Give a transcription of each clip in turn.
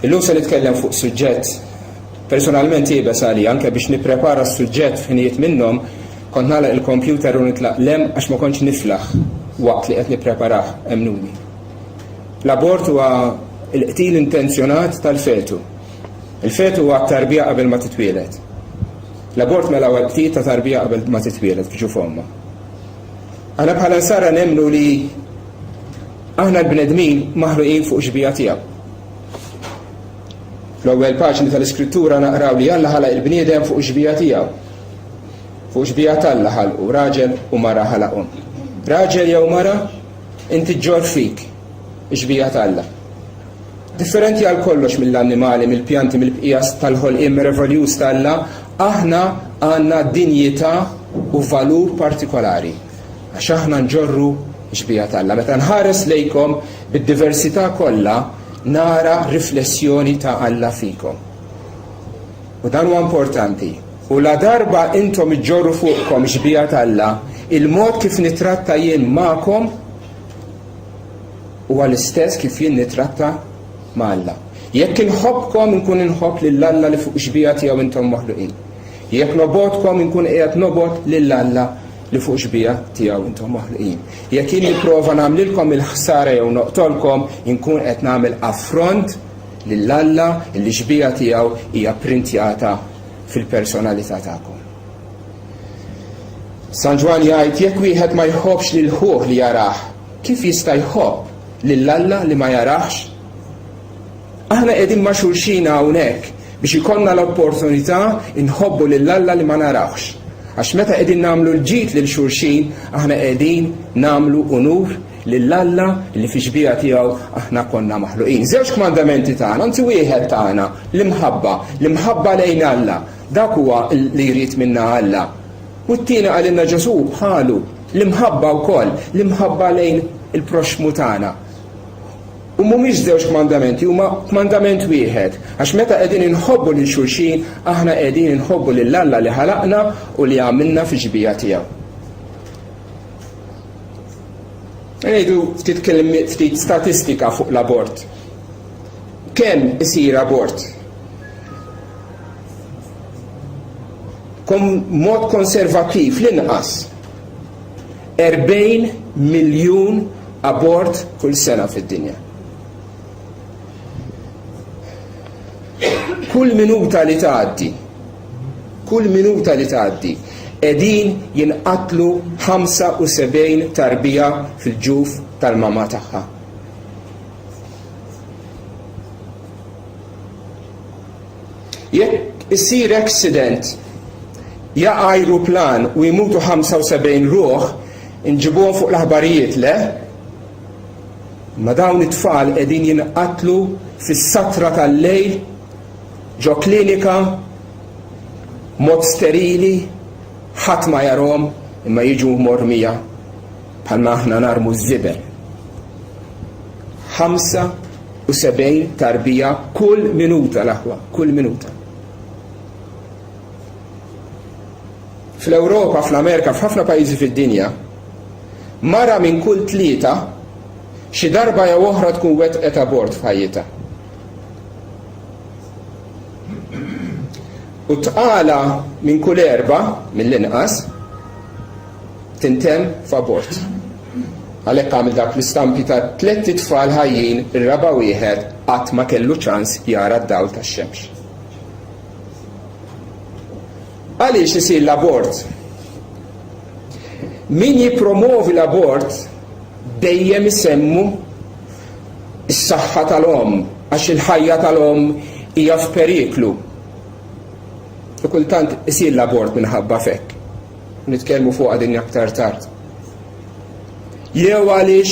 Illum se nitkellem fuq suġġett personalment iebes għalija, anke biex nipprepara s-suġġett f'ħinijiet minnhom kont nagħlaq il-kompjuter u nitlaq 'l hemm għax ma kontx niflaħ waqt li qed nippreparah, emmnuni. L-abort huwa l-qtil intenzjonat tal-fetu. Il-fetu huwa t-tarbija qabel ma titwieled. L-abort mela huwa l-qtil ta' tarbija qabel ma titwieled f'ġuf ommha. Aħna bħala nsara nemmnu li aħna l-bnedmin maħluqin fuq xbija tiegħu. Fl-ewwel paġni tal-Iskrittura naqraw li Alla ħalaq il-bniedem fuq xbija tiegħu. Fuq xbija t'Alla ħalqu, raġel u mara ħalaqhom. Raġel jew mara, inti ġġorr fik ix-xbija t'Alla. Differenti għal kollox mill-annimali, mill-pjanti, mill-bqija tal-ħolqien meraviljuż t'Alla, aħna għandna dinjità u valur partikolari għax aħna nġorru x-xbieha t'Alla. Meta nħares lejkom bid-diversità kollha, nara riflessjoni ta' Alla fikom. U dan huwa importanti. U ladarba intom iġġorru fuqkom x-xbieha t'Alla, il-mod kif nittratta jien magħkom Huwa l-istess kif jien nittratta ma' Alla. Jekk inħobbkom inkun inħobb lil Alla li fuq xbieha tiegħu intom maħluqin. Jekk nobgħodkom inkun qiegħed nobgħod lil Alla li fuq xbieha tiegħu intom maħluqin. Jekk jien nipprova nagħmlilkom il-ħsara jew noqtolkom, inkun qed nagħmel affront lil Alla li xbieha tiegħu hija printjata fil-personalità tagħkom. San Ġwann jgħid jekk wieħed ma jħobbx lil ħuh li jarah, kif jista' jħobb lil Alla li ma jarahx? Aħna qegħdin ma' xulxin hawnhekk biex ikollna l-opportunità nħobbu lil Alla li ma narawhx. Għax meta qegħdin nagħmlu l-ġid lil xulxin, aħna qegħdin nagħmlu unur lil Alla li fi xbieha tiegħu aħna konna maħluqin. Żewġ kmandamenti tagħna, anzi wieħed tagħna, l-imħabba, l-imħabba lejn Alla. Dak huwa li jrid minna Alla. U t-tieni qalilna Ġesù bħalu, l-imħabba wkoll, l-imħabba lejn il-proxxmu tagħna. U mhumiex żewġ kmandamenti, huma kmandament wieħed, għax meta qegħdin inħobbu lil xulxin, aħna qegħdin inħobbu lil Alla li ħalaqna u li għamilna fix-xbieha tiegħu. Ngħidu ftit kliem ftit statistika fuq l-abort. Kemm isir abort? Mod konservattiv l-inqas 40 miljun abort kull sena fid-dinja. Kull minuta li tgħaddi, kull minuta li tgħaddi, qegħdin jinqatlu 75 tarbija fil-ġuf tal-mama tagħha. Jekk isir accident, jaqa' ajruplan u jmutu 75 ruħ, inġibuhom fuq l-aħbarijiet, le? Imma dawn it-tfal qegħdin jinqatlu fis-satra tal-lejl ġo klinika mod sterili, ħadd ma jarhom imma jiġu mormija bħalma aħna narmu ż-żibel. 75 tarbija kull minuta l-aħwa, kull minuta. Fl-Ewropa, fl-Amerika, f'ħafna pajjiżi fid-dinja, mara minn kull tlieta xi darba jew oħra tkun wettqet abort f'ħajjitha. U tqala minn kull erba, mill-inqas, tintemm f'abort. Għalhekk għamil dak l-istampi ta' tlett itfal ħajjin, ir-raba' wieħed qatt ma kellu ċans jara d-dawl tax-xemx. Għaliex isir l-abort? Min jippromovi l-abort dejjem isemmu s-saħħa tal-omm għax il-ħajja tal-omm hija f'periklu. U kultant isir l-abort minħabba f'hekk. Nitkellmu fuqha din aktar tard. Jew għaliex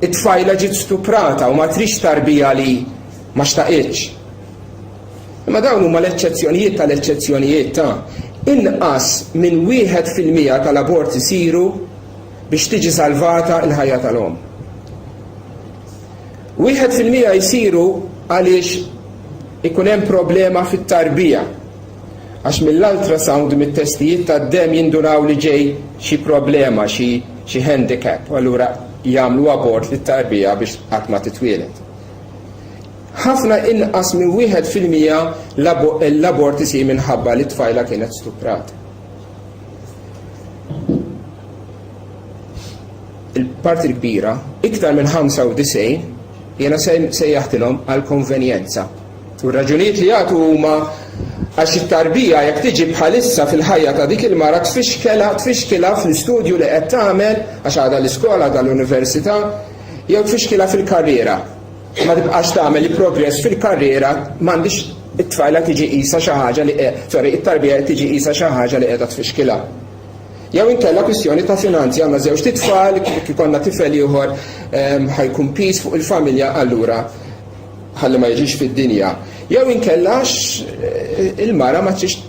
it-tfajla ġiet stuprata u ma trix tarbija li ma xtaqitx. Imma dawn huma l-eċċezzjonijiet tal-eċċezzjonijiet ta' inqas minn 1% tal-abort isiru biex tiġi salvata l-ħajja tal-omm. 1% jsiru għaliex ikun hemm problema fit-tarbija Għax mill-ultrasound u mit-testijiet tad-demm jindunaw li ġej xi problema, xi xi handicap, u allura jagħmlu abort lit-tarbija biex qatt ma titwieled. Ħafna inqas minn 1% l-abort isir minħabba li t-tfajla kienet stuprata. Il-parti l-kbira, iktar minn 95, jiena sejjaħtilhom għal konvenjenza. U r-raġunijiet li jagħtu huma għax it-tarbija jekk tiġi bħalissa fil-ħajja ta' dik il-mara tfixkela tfixkilha fl-istudju li qed tagħmel għax għadha l-iskola għadha l-università jew tfixkilha fil-karriera. Ma tibqax tagħmel il-progress fil-karriera m'għandix it-tfajla tiġi qisha xi ħaġa li sorry, it-tarbija qed tiġi qisha xi ħaġa li qiegħda tfixkilha. Jew inkella kwistjoni ta' finanzi, għandna żewġt itfal, kif ikollna tifel ieħor ehm, ħajkun piż fuq il-familja allura ħalli ma jiġix fid-dinja. Jew inkella eh, il-mara ma tix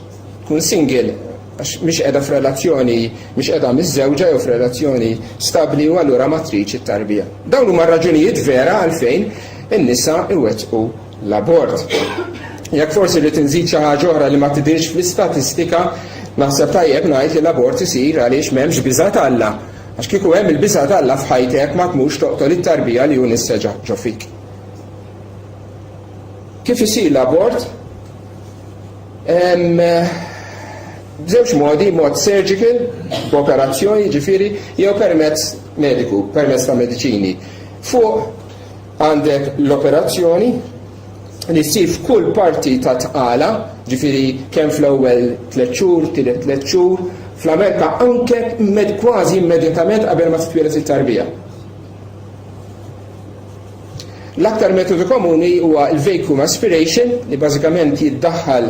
tkun single għax mhix qiegħda f'relazzjoni, mhix qiegħda miżżewġa jew f'relazzjoni stabbli u allura ma tridx it-tarbija. Dawn huma raġunijiet vera għalfejn in-nisa iwettqu l-abort. Jekk forsi rrid inżid xi ħaġa oħra li ma tidhirx fl-istatistika, naħseb tajjeb ngħid li l-abort isir għaliex m'hemmx biża' t'Alla. Għax kieku hemm il-biża' t'Alla f'ħajtek ma tmurx toqtol it-tarbija li hu nisseġa ġo fik. Kif isir l-abort? B'żewġ modi, mod surgical, b'operazzjoni ġifieri, jew permezz mediku, permezz ta' mediċini. Fuq Għandek l-operazzjoni li ssir f'kull parti ta' tqala, ġifieri kemm fl-ewwel tliet xhur, tielet tliet xhur, fl-Amerka anke kważi immedjatament qabel ma titwieled it-tarbija. L-aktar metodu komuni huwa l-vacuum aspiration li bażikament jiddaħħal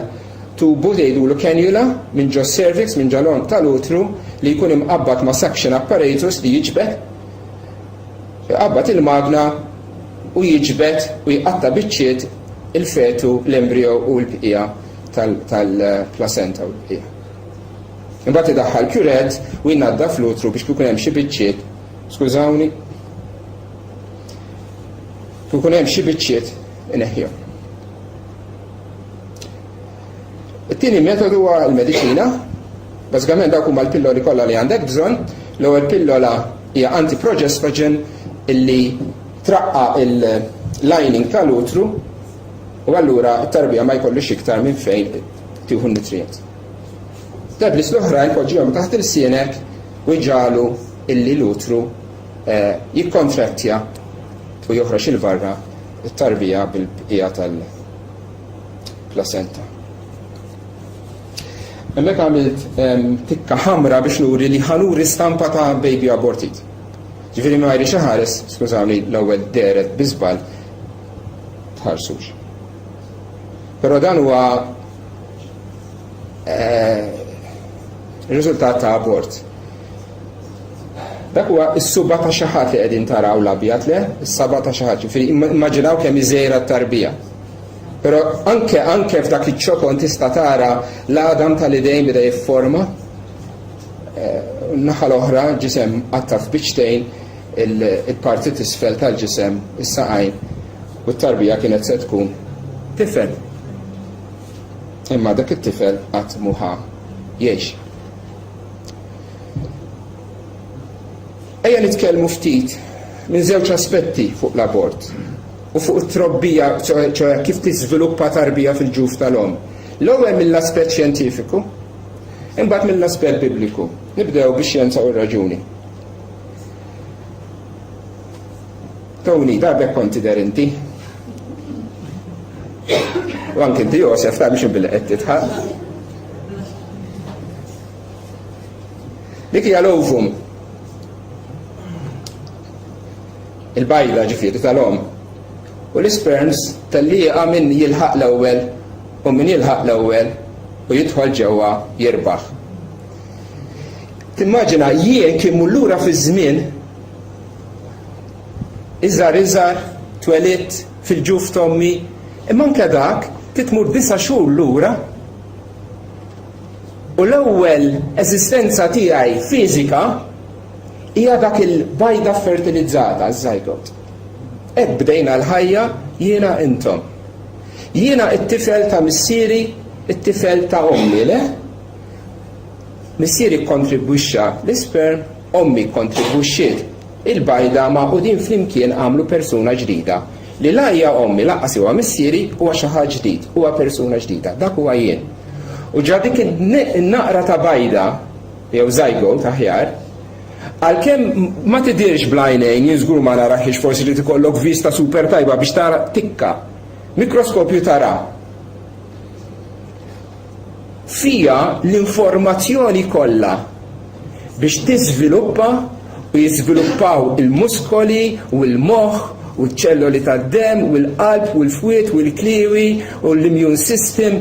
tubu tgħidulu cannula minn ġo cervix minn ġo tal-utru li jkun imqabbad ma' suction apparatus li jiġbed Iqabbad il-magna u jiġbed u jqatta' biċċiet il-fetu, l-embryo u l-bqija tal-placenta u l-bqija. Imbagħad idaħħal curette u jnaddaf l-utru biex kieku hemm xi biċċiet, skużawni, kieku hemm xi biċċiet ineħħihom. It-tieni metodu huwa l-mediċina. Bażikament dawk huma l-pilloli kollha li għandek bżonn. L-ewwel pillola hija antiprogestogen illi traqqa il-lining tal-utru u allura t-tarbija ma jkollux iktar minn fejn tieħu n-nutrient. Tablets l-oħrajn poġġihom taħt il-sienek u jġagħlu illi l-utru eh, jikkontrattja u joħroġ il-barra it-tarbija bil-bqija tal- placenta. Hemmhekk għamilt tikka ħamra biex nuri li ħanuri stampa ta' baby aborted. Ġifieri ma jrix ħares, skużawni, l-ewwel deret bi żball tħarsux. Però dan huwa eh, riżultat ta' abort. Dak huwa s-suba ta' xi ħadd li qegħdin taraw l-abjad le, is-saba ta' xi ħadd. Ġifieri immaġinaw kemm iżejra t-tarbija. Però anke anke f'dak iċ-ċokon tista' tara l-għadam tal-idejn beda jifforma. Eh, naħa l-oħra ġisem qatta' f'biċċtejn il-parti t'isfel tal-ġisem, is-saqajn, u t-tarbija kienet se tkun tifel. Imma dak it-tifel qatt mhu ħa jgħix. Ejja nitkellmu ftit minn żewġ aspetti fuq l-abort. u fuq it-trobbija, ċoe kif tiżviluppa tarbija fil-ġuf tal-omm. L-ewwel mill-aspett xjentifiku, imbagħad mill-aspett bibliku. Nibdew bix-xjenza u r-raġuni. Tony, darbek kont tidher inti. U anke inti Josef, ta' biex billi qed tidħaq. Dik hija l-ovum. Il-bajda, ġifieri, tal-omm. U l-isperms tellieqa min jilħaq l-ewwel u min jilħaq l-ewwel u jidħol ġewwa jirbaħ. Timmaġina jien kien mur lura fiż-żmien iżgħar iżgħar twelidt fil-ġuf t'ommi, imma anke dak titmur disa' xhur lura u l-ewwel eżistenza tiegħi fiżika Hija dak il-bajda ffertilizzata, ż-zygote. Hekk bdejna l-ħajja jiena intom. Jiena t-tifel ta' missieri, it-tifel ta' ommi, le? Missieri kkontribwixxa l-isperm, ommi kkontribwixxiet il-bajda magħqudin flimkien għamlu persuna ġdida. li la hija ommi lanqas huwa missieri, huwa xi ħadd ġdid, huwa persuna ġdida. Dak huwa jien. U ġa dik in-naqra ta' bajda, jew zygote aħjar, għalkemm ma tidhirx bl-għajnejn, jien żgur ma narahiex forsi trid ikollok vista super tajba biex tara tikka. Mikroskopju tara. Fiha l-informazzjoni kollha biex tiżviluppa u jiżviluppaw il-muskoli u l-moħħ u ċ-ċelloli tad-demm u l-qalb u l-fwied u l-kliewi u l-immune system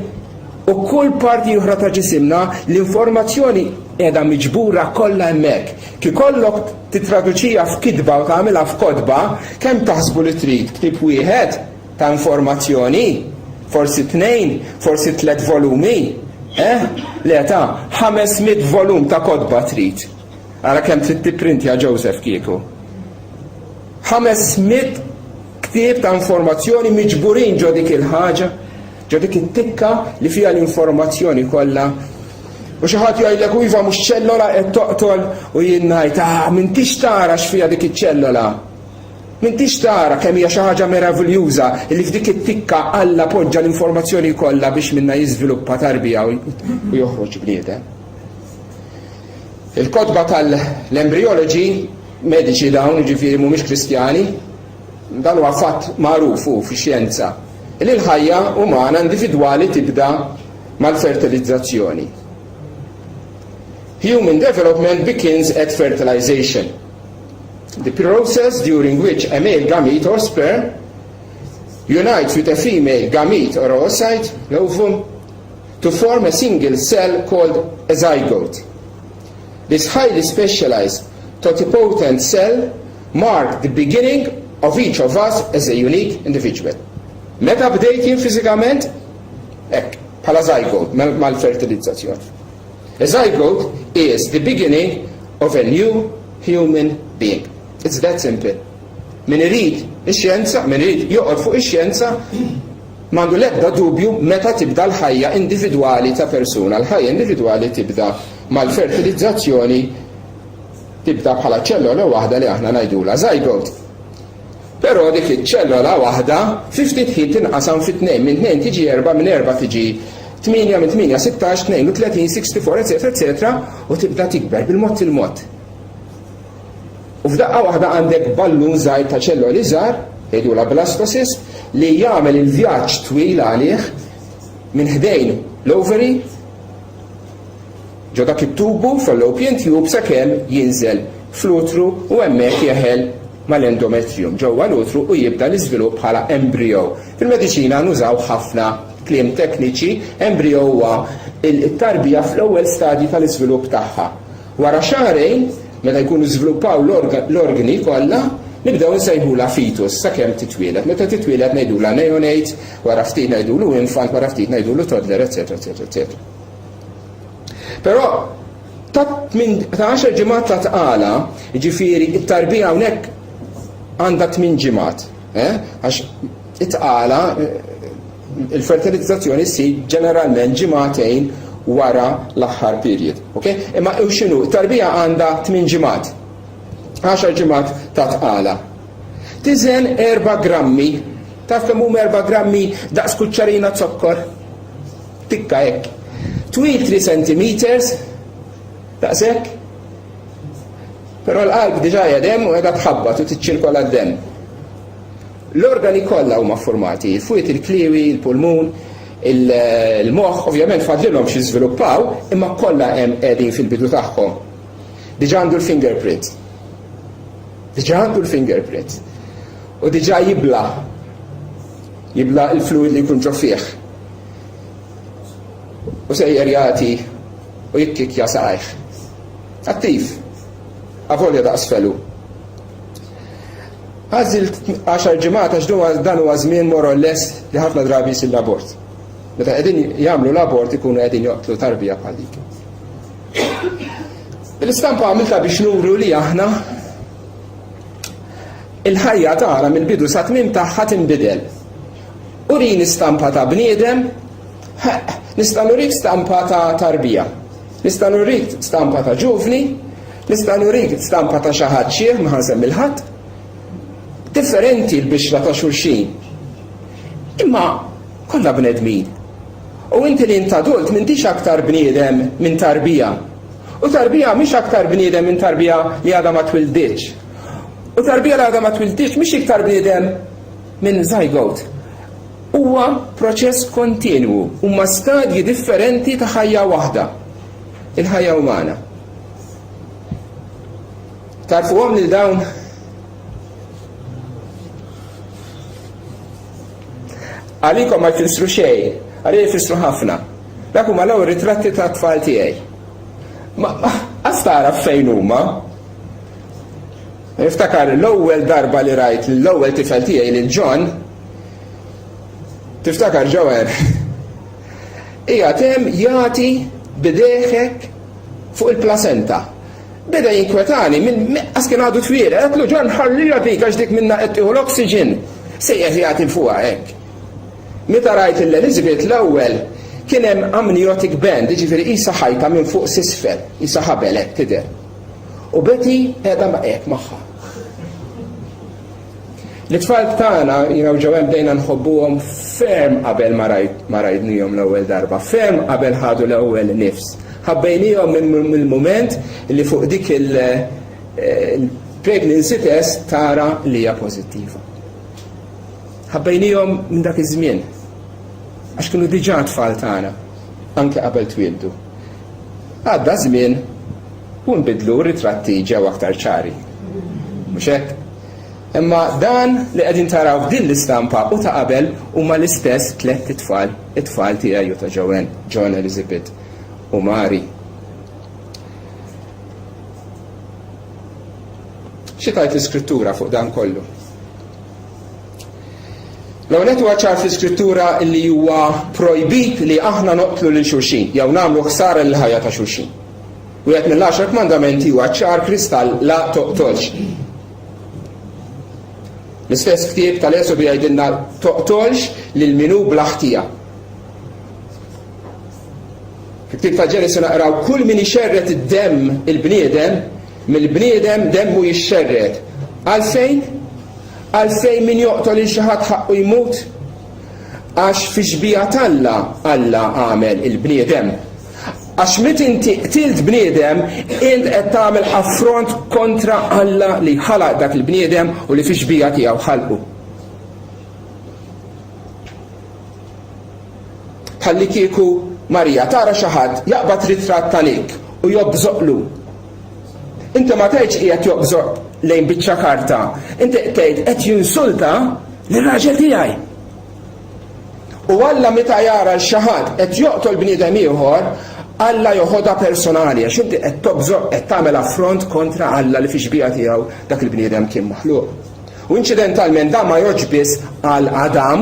u kull parti oħra ta' ġisimna, l-informazzjoni qiegħda miġbura kollha hemmhekk. Kikollok tittraduċiha f'kitba u tagħmilha f'kotba, kemm taħsbu li trid? Ktieb wieħed? Ta' informazzjoni? Forsi tnejn? Forsi tlett volumi? Eh? Le ta' 500 volum ta' kotba trid. Ara kemm trid tipprintja Joseph kieku. 500 ktieb ta' informazzjoni miġburin ġo dik il-ħaġa, ġo dik it-tikka li fiha l-informazzjoni kollha. U xi ħadd jgħidlek u iva mhux ċellola qed toqtol u jien ngħid ah m'intix tara x'fiha dik iċ-ċellola. M'intix tara kemm hija xi ħaġa meraviljuża li f'dik it-tikka Alla poġġa l-informazzjoni kollha biex minnha jiżviluppa tarbija u joħroġ bniedem? Il-kotba tal-embryology, mediċi dawn, jiġifieri mhumiex Kristjani, dan huwa fatt magħruf hu fix-xjenza, li l-ħajja umana individwali tibda mal-fertilizzazzjoni. Human development begins at fertilization. The process during which a male gamete or sperm unites with a female gamete or oocyte, l-ovum, to form a single cell called a zygote. This highly specialized totipotent cell marked the beginning of each of us as a unique individual. Meta bdejt jien fiżikament? Hekk, bħala zygote mal-fertilizzazzjoni. A zygote is the beginning of a new human being. It's that simple. Min irid ix-xjenza, min irid joqgħod fuq ix-xjenza, m'għandu l-ebda dubju meta tibda l-ħajja individwali ta' persuna. L-ħajja individwali tibda mal-fertilizzazzjoni tibda bħala ċellola waħda li aħna ngħidulha zygote. Però dik iċ-ċellola waħda fi ftit ħin tinqasam fi tnejn, minn tnejn tiġi erbgħa, minn erbgħa tiġi tmienja, minn tmienja 16, 32, 64, eċetera, eċetera, u tibda tikber bil-mod il-mod. U f'daqqa waħda għandek ballun żgħir ta' ċelloli żgħar, jgħidulha blastocyst, li jagħmel il-vjaġġ twil għalih minn ħdejn l-ovary ġo dak it-tubu fallopian tube sakemm jinżel fl-utru u hemmhekk jeħel mal-endometrium ġewwa l-utru u jibda l-iżvilupp bħala embryo. Fil-mediċina nużaw ħafna kliem tekniċi, embryo huwa t-tarbija fl-ewwel stadji tal-iżvilupp tagħha. Wara xahrejn, meta jkunu żviluppaw l-organi kollha, nibdew insejħulha fetus sakemm titwieled. Meta titwieled ngħidulha neonate, wara ftit ngħidulu infant, wara ftit ngħidulu toddler, eċċetera, eċċetera, eċċetera. Però ta' ta' għaxar ġimgħat ta' tqala, jiġifieri t-tarbija hawnhekk għandha tmien ġimgħat, eh? Għax it-tqala il-fertilizzazzjoni ssir ġeneralment ġimgħatejn wara l-aħħar period. Okay? Imma u x'inhu, tarbija għandha tmien ġimgħat. 10 ġimgħat ta' tqala. Tiżen 4 grammi. Taf kemm huma 4 grammi daqs kuċċarina zokkor? Tikka hekk. Twil 3 centimeters, daqshekk. Però l-qalb diġà hija demm u qiegħda tħabbat u tiċċirkola d-demm. L-organi kollha huma ffurmati, il-fwied, il-kliewi, il-pulmun, il-moħħ, ovvjament fadlilhom xi żviluppaw, imma kollha hemm qegħdin fil-bidu tagħhom. Diġà għandu l-fingerprint. Diġà għandu l-fingerprint. U diġà jibla. Jibla l-fluid li jkun ġo fih. U sejjer jagħti u jikkikja saqajh. Attiv. Avolja daqs felu. Għażilt għaxar ġimgħat għax dan huwa żmien more or less li ħafna drabi jsir l-abort. Meta qegħdin jagħmlu l-abort ikunu qegħdin joqtlu tarbija bħal dik. L-istampa għamilta biex nuru li aħna il-ħajja tagħna mill-bidu sa tmiem tagħha tinbidel. Urini stampa ta' bniedem, nista' nurik stampa ta' tarbija. Nista' nurik stampa ta' ġuvni, nista' nurik stampa ta' xi ħadd xiħ ma ħansemmi l-ħadd. Differenti l-bixra ta' xulxin. Imma kollha bnedmin. U inti li int adult m'intix aktar bniedem minn tarbija. U tarbija mhix aktar bniedem minn tarbija li għadha ma twilditx. U tarbija li għadha ma twilditx mhix iktar bniedem minn zygote. Huwa proċess kontinwu, huma stadji differenti ta' ħajja waħda, il-ħajja umana. Tarfuhom lil dawn? Għalikom ma jfissru xejn, għalija jfissru ħafna. Dak huma l-ewwel ritratti ta' tfal tiegħi. Ma qas tara fejn huma. Niftakar l-ewwel darba li rajt l-ewwel tifel tiegħi lil John. Tiftakar Joel? Hija tem jagħti bidejhek fuq il-plasenta. Beda jinkwetani minn qas kien għadu twieled, għedtlu John ħallija dik għax dik minna qed tieħu l-oxygen. Sejjaħ jagħti fuqha hekk. Meta rajt lil Elizabeth l-ewwel kien hemm amniotic band, jiġifieri qisha ħajta minn fuq s'isfel, qisha ħabel hekk tidher. U Betty qiegħda hekk magħha. L-itfal tagħna jiena u Joanne bdejna nħobbuhom ferm qabel ma rajnihom l-ewwel darba, ferm qabel ħadu l-ewwel nifs. Ħabbejnihom mill-mument li fuq dik il-pregnancy test tara li hija pożittiva. Ħabbejnihom minn dak iż-żmien għax kienu diġà tfal tagħna anke qabel twieldu. Għadda żmien u nbidlu r-ritratti ġew aktar ċari. Mhux hekk? Imma dan li qegħdin taraw f'din l-istampa u ta' qabel huma l-istess tlett itfal, it-tfal tiegħi u ta' Joanne, John, Elizabeth u Mari. Xi tgħid l-Iskrittura fuq dan kollu? L-ewwel nett huwa ċar fl-Iskrittura li huwa projbit li aħna noqtlu lil xulxin jew nagħmlu ħsara lil ħajja ta' xulxin. Wieħed mill-għaxar kmandamenti huwa ċar kristall la toqtolx. L-istess ktieb tal-Esodu jgħidilna toqtolx lil min hu bla ħtija. Fi ktieb ta' Ġenesi naqraw kull min ixerred id-demm il-bniedem, mill-bniedem demmu jixxerred. Għalfejn? Għalfejn min joqtol lil xi ħadd ħaqqu jmut? Għax fi xbieha t'Alla Alla għamel il-bniedem. Għax meta inti qtilt bniedem, int qed tagħmel affront kontra Alla li ħalaq dak il-bniedem u li fix-xbieha tiegħu ħalqu. Bħallikieku Marija tara xi ħadd jaqbad ritratt ta' Nick u jobżoqlu. Inti ma tgħidx qiegħed jobżoq lejn biċċa karta, inti tgħid qed jinsulta lir-raġel tiegħi. U Alla meta jara 'l xi ħadd qed joqtol bniedem ieħor, Alla joħodha personali għax inti qed tobżoq qed tagħmel affront kontra Alla li fix-xbieha tiegħu dak il-bniedem kien maħluq. U inċidentalment dan ma jgħoddx biss għal Adam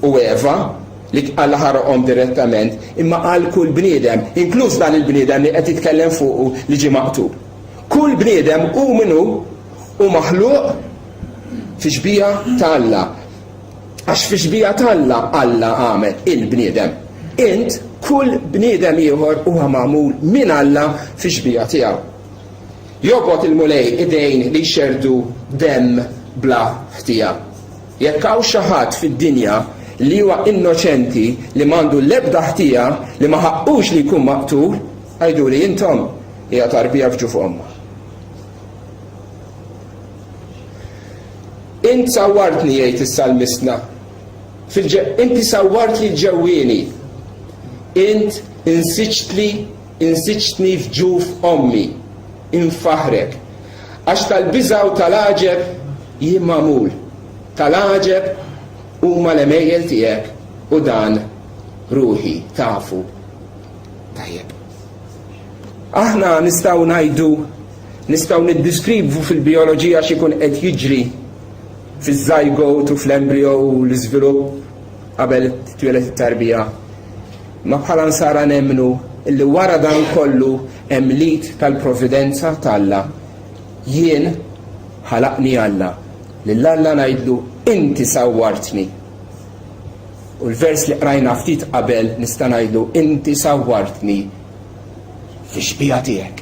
u Eva li Alla ħaraqhom direttament, imma għal kull bniedem, inkluż dan il-bniedem li qed jitkellem fuqu li ġie maqtul. Kull bniedem hu min hu, hu maħluq fix-xbieha ta' Alla. Għax fix-xbieha t'Alla Alla għamel il-bniedem. Int, kull bniedem ieħor huwa magħmul minn Alla fix-xbieha tiegħu. Jobgħod il-Mulej idejn li jxerrdu demm bla ħtija. Jekk hawn xi ħadd fid-dinja li huwa innoċenti, li m'għandu l-ebda ħtija, li ma ħaqqux li jkun maqtul, għiduli intom, hija tarbija f'ġuf ommha. Int sawwartni, jgħid is-salmistna, inti sawwartli l-ġewwieni. Int insiġtli, insiġtni f'ġuf ommi. Infaħħrek. Għax tal-biża' u tal-għaġeb jien magħmul. Tal-għaġeb huma l-għemejjel tiegħek u dan ruħi tafu tajjeb. Aħna nistgħu ngħidu Nistgħu niddiskrivu fil-bijoloġija x'ikun qed jiġri fiż-zygote u fl-embryo u l-iżvilupp qabel titwieled it-tarbija. Imma bħala Nsara nemmnu li wara dan kollu hemm l-id tal-providenza t'Alla. Jien ħalaqni Alla. Lil Alla ngħidlu inti sawwartni. U l-vers li qrajna ftit qabel nista' ngħidlu inti sawwartni fix-xbieha tiegħek.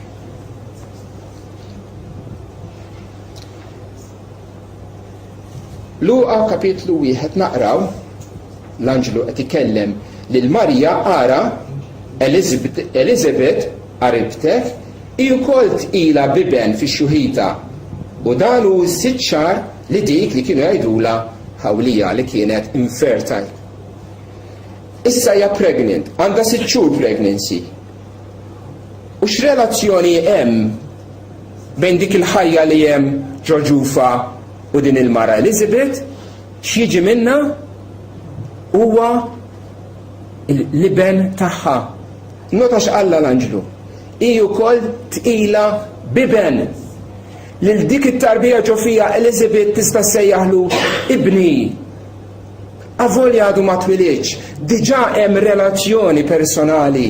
Luqa kapitlu wieħed naqraw l-anġlu qed ikellem lil Marija ara Elizabeth qaribtek hi wkoll tqila b'iben fi xjuħitha u dan hu s-sitt xahar li dik li kienu jgħidulha ħawlija li kienet infertile. Issa hija pregnant, għandha sitt xhur pregnancy. U x'relazzjoni hemm bejn dik il-ħajja li hemm ġo ġufha u din il-mara Elizabeth? X'jiġi minnha? Huwa l-iben tagħha. Nota x'qallha l-anġlu. Hi wkoll tqila b'iben. Lil dik it-tarbija ġo fiha Elizabeth tista' ssejjaħlu ibni. Avolja għadu ma twilidx, diġà hemm relazzjoni personali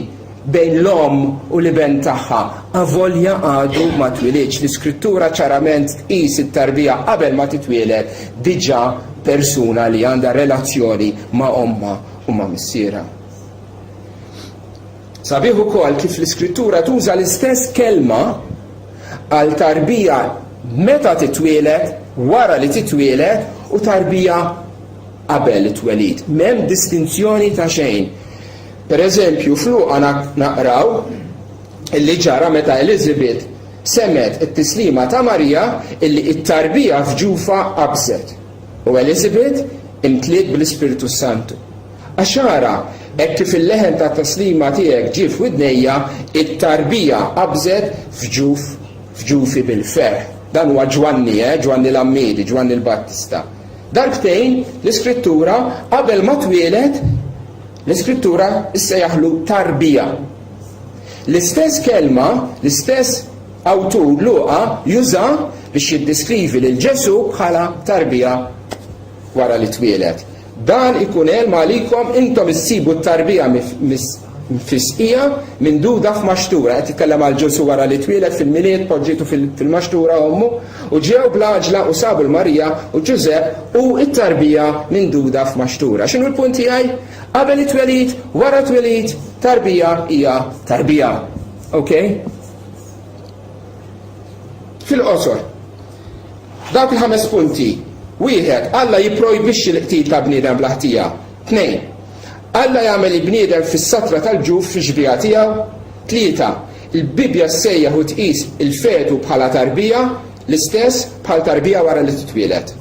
bejn l-omm u l-iben tagħha, avolja għadu ma twilidx. L-Iskrittura ċarament tqis it-tarbija qabel ma titwieled diġà persuna li għandha relazzjoni ma' ommha u ma' missierha. Sabiħ ukoll kif l-Iskrittura tuża l-istess kelma għal tarbija meta titwieled, wara li titwieled u tarbija qabel it-twelid. M'hemm distinzjoni ta' xejn. Per eżempju, f'Luqa naqraw illi ġara meta Elizabeth semgħet it-tislima ta' Marija illi t-tarbija f'ġufha qabżet. U Elizabeth imtliet bl-Ispirtu s-Santu. Għax ara, hekk kif il-leħen tat-taslima tiegħek ġie f'widnejja, it-tarbija qabżet f'ġuf f'ġufi bil-ferħ. Dan huwa Ġwanni, eh, Ġwanni l-Għammiedi, Ġwanni l-Battista. Darbtejn l-Iskrittura qabel ma twieled l-Iskrittura ssejjaħlu tarbija. L-istess kelma, l-istess awtur Luqa juża biex jiddeskrivi lil Ġesù bħala tarbija wara li twieled. Dan ikun għelm għalikom, intom issibu t-tarbija mfisqija, minduda f'maxtura. Qed jitkellem għal Ġesù wara li twieled fil-Milied, poġġietu fil-maxtura ommu, u ġew bl-għaġla u sabu 'l Marija u Ġużepp u t-tarbija minduda f'maxtura. X'inhu l-punt tiegħi? Qabel it-twelid, wara t-twelid, tarbija hija tarbija. Ok? Fil-qosor, dawk il-ħames punti. Wieħed, Alla jipprojbixxi l-qtil ta' bniedem bla ħtija. Tnejn, Alla jagħmel il-bniedem fis-satra tal-ġuf fix-xbieha tiegħu. Tlieta, Il-Bibbja ssejjaħ u tqis il-fetu bħala tarbija, l-istess bħal tarbija wara li titwieled.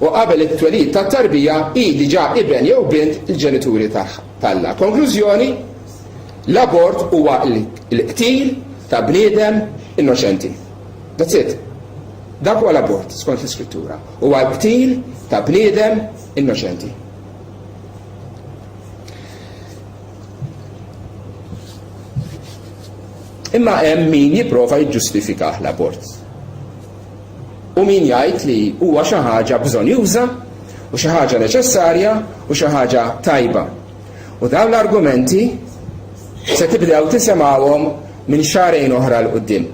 U qabel it-twelid tat-tarbija hi diġà iben jew bint il-ġenituri t'Alla. Konklużjoni, L-abort huwa l-qtil ta' bniedem innoċenti. That's it. Dak huwa l-abort skont l-Iskrittura. Huwa l-qtil ta' bniedem innoċenti. Imma hemm min jipprova jiġġustifikah l-abort. U min jgħid li huwa xi ħaġa bżonjuża u xi ħaġa neċessarja u xi ħaġa tajba. U dawn l-argumenti se tibdew tisimgħuhom minn xahrejn oħra 'l quddiem.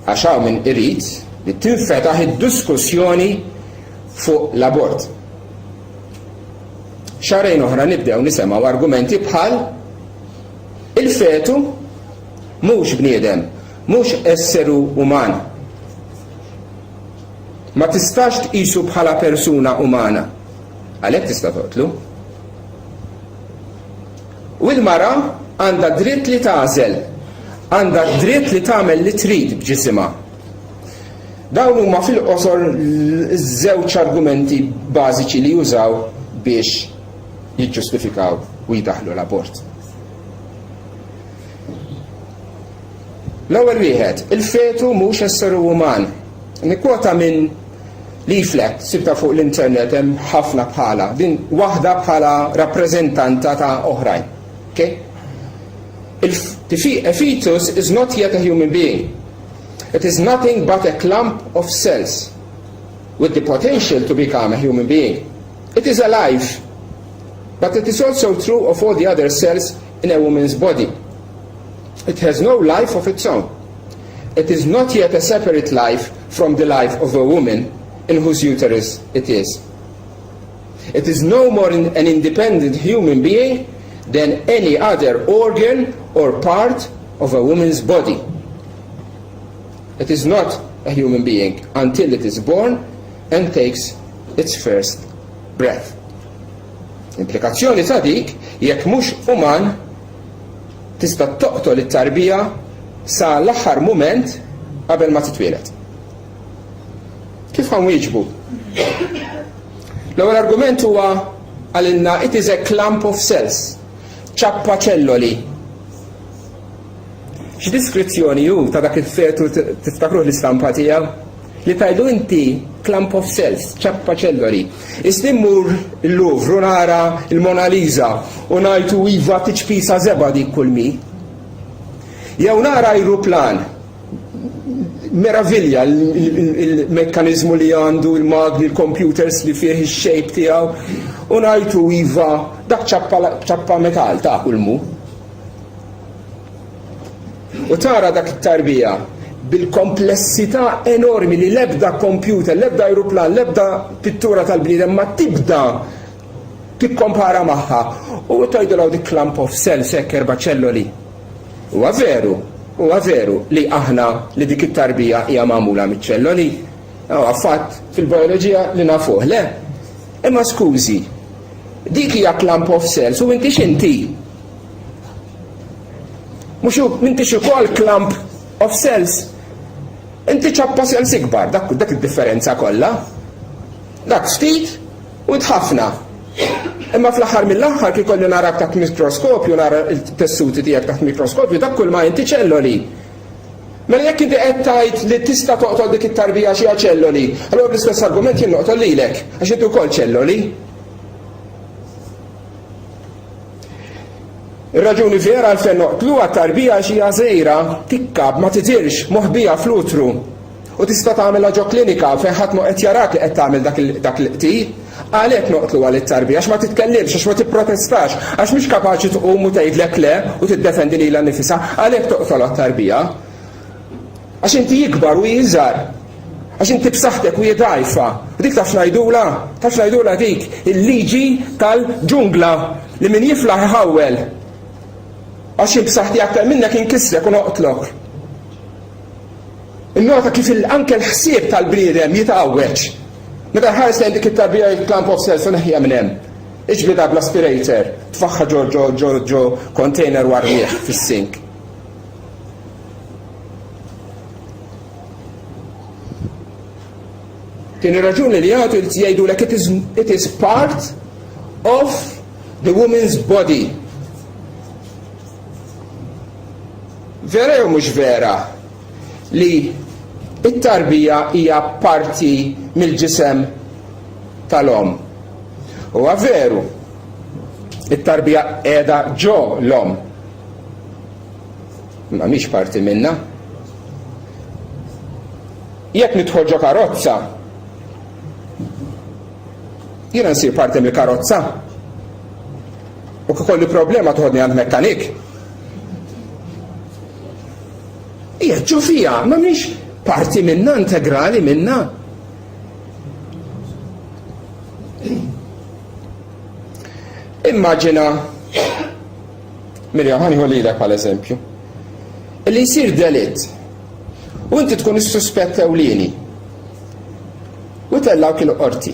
Għax hawn min irid li tinfetaħ id-diskussjoni fuq l-abort. Xahrejn oħra nibdew nisemgħu argumenti bħal il-fetu mhux bniedem, mhux esseru uman. Ma tistax tqisu bħala persuna umana. Għalhekk tista' toqtlu. U l-mara għandha dritt li tagħżel, għandha dritt li tagħmel li trid b'ġisimha. Dawn huma fil-qosor żewġ argumenti bażiċi li jużaw biex jiġġustifikaw u jdaħlu l-abort. L-ewwel wieħed, il-fetu mhux esseru uman. Nikkwota minn Leaflet, sibtha fuq l-internet hemm ħafna bħalha, din waħda bħala rappreżentanta ta' oħrajn. Okay? A fetus is not yet a human being. It is nothing but a clump of cells with the potential to become a human being. It is alive, but it is also true of all the other cells in a woman's body. It has no life of its own. It is not yet a separate life from the life of a woman in whose uterus it is. It is no more an independent human being than any other organ or part of a woman's body. It is not a human being until it is born. and takes its first breath. Implikazzjoni ta' dik, jekk mhux uman, tista' toqtol it-tarbija sa l-aħħar mument qabel ma titwieled. Kif ħa nwieġbu? L-ewwel argument huwa qalilna it is a clump of cells, ċappa ċelloli. X'diskrizzjoni hu ta' dak il-fetu tiftakruh l-istampa tiegħu? Li tgħidlu inti clump of cells, ċappa ċelloli. Isni mmur il-Louvre u nara il-Mona Lisa u ngħidu iva tiċpisa żebgħa dik kull mi. Jew nara ajruplan meravilja il-mekkanizmu li għandu, il-magni, il-computers li fih ix-shape tiegħu u ngħidu iva dak ċappa metal ta' kulmu. U tara dak it-tarbija bil-komplessità enormi li l-ebda computer, l-ebda ajruplan, l-ebda pittura tal-bniedem ma tibda tikkompara magħha. U tgħidilha dik clump of cells hekk erba' ċelloli. Huwa veru, huwa veru li aħna li dik it-tarbija hija magħmula miċ-ċelloli. Huwa fatt fil-bijoloġija li nafuh, le? Imma skużi, dik hija clump of cells u inti x'inti? Mhux m'intix ukoll clump of cells. Inti ċappa cells ikbar, dak dak id-differenza kollha. Dak ftit u int ħafna. Imma fl-aħħar mill-aħħar kif kolli narak taħt mikroskopju, nara l-tessuti tiegħek taħt mikroskopju, dak kull ma inti ċelloli. Mela jekk inti qed tgħid li tista' toqtol dik it-tarbija xi ċelloli, allura bl-istess argument jien noqtol lilek, għax inti wkoll ċelloli. Ir-raġuni vera għalfejn noqtluha t-tarbija għax hija żgħira, tikkab, ma tidhirx, moħbija fl-utru. U tista' tagħmilha ġo klinika fejn ħadd mhu qed jarak li qed tagħmel dak il-qtil. Għalhekk noqtluha lit-tarbija għax ma titkellimx, għax ma tipprotestax, għax mhix kapaċi tqum u tgħidlek le u tiddefendi lilha nnifisha, għalhekk toqtolha t-tarbija. Għax inti ikbar u hi iżgħar. Għax inti b'saħħtek u hi dgħajfa. U dik taf x'ngħidulha? Taf x'ngħidulha dik? Il-liġi tal-ġungla li min jiflaħ iħawwel. Għax jien b'saħħti aktar minnek inkissrek u noqtlok. Innota kif anke l-ħsieb tal-bniedem jitgħawweġ. Meta jħares lejn dik it-tarbija jgħid clump of cells u neħħiha minn hemm. Iġbidha bl-aspirator, tfaħħa ġo ġo ġo ġo container warmih fis-sink. Tieni raġuni li jagħtu jgħidulek it is, it is part of the woman's body. Vera jew mhux vera li it-tarbija hija parti mill-ġisem tal-omm? Huwa veru. It-tarbija qiegħda ġo l-omm. Imma mhix parti minna. Jekk nidħol ġo karozza, jiena nsir parti mill-karozza. U kolli problema toħodni għand mekkanik. Hija ġo fija, ma mhix parti minna integrali minna. Immaġina Mirjam, ħa nieħu lilek bħala eżempju. Illi jsir delitt u inti tkun is-suspett ewlieni. U tellgħuk il-qorti.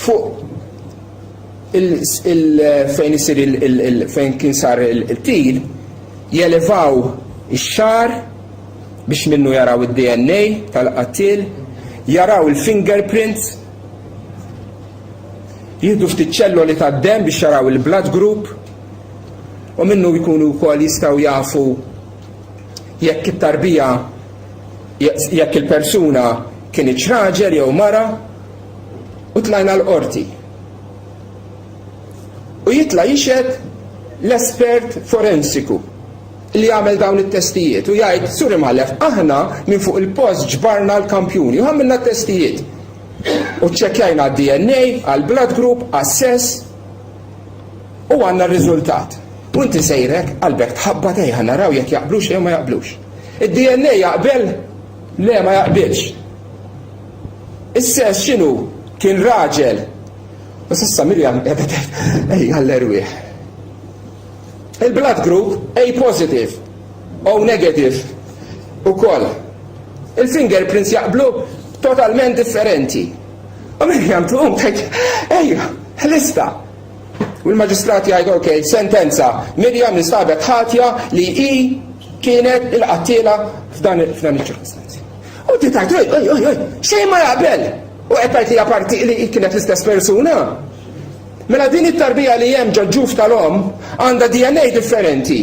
Fuq il fejn isir il fejn kien sar il-til jelevaw ix-xagħar biex minnu jaraw id-DNA tal-qattiel, jaraw il-fingerprints, Jieħdu ftit ċelloli tad-demm biex jaraw il-blood group u minnu jkunu wkoll jistgħu jafu jekk it-tarbija jekk il-persuna kinitx raġel jew mara u tlajna l-qorti. U jitla' jixhed l-espert forensiku li jagħmel dawn it-testijiet u jgħid, Sur Imħallef, aħna minn fuq il-post ġbarna l-kampjuni u għamilna t-testijiet. U ċċekkjajna għad-DNA, għall-blood group, għas-sess u għandna r-riżultat. U inti sejrek, qalbek tħabbat ejja naraw jekk jaqblux jew ma jaqblux. Id-DNA jaqbel? Le ma jaqbilx. Is-sess x'inhu? Kien raġel. U s'issa Mirjam qiegħda tgħid ejja l-erwieħ. Il-blood group A positive, O negative ukoll. Il-fingerprints jaqblu totalment differenti. U Mirjam tqum tgħid, ejja, ħlista. U l-maġistrat jgħid, ok, sentenza, Mirjam instabet ħatja li hi kienet il-qattiela f'dan iċ-ċirkostanzi. U ti tgħid, oj, oj, oj, oj, xejn ma jaqbel. U qed tgħid li parti li kienet l-istess persuna. Mela din it-tarbija li hemm ġo ġuf tal-omm għandha DNA differenti.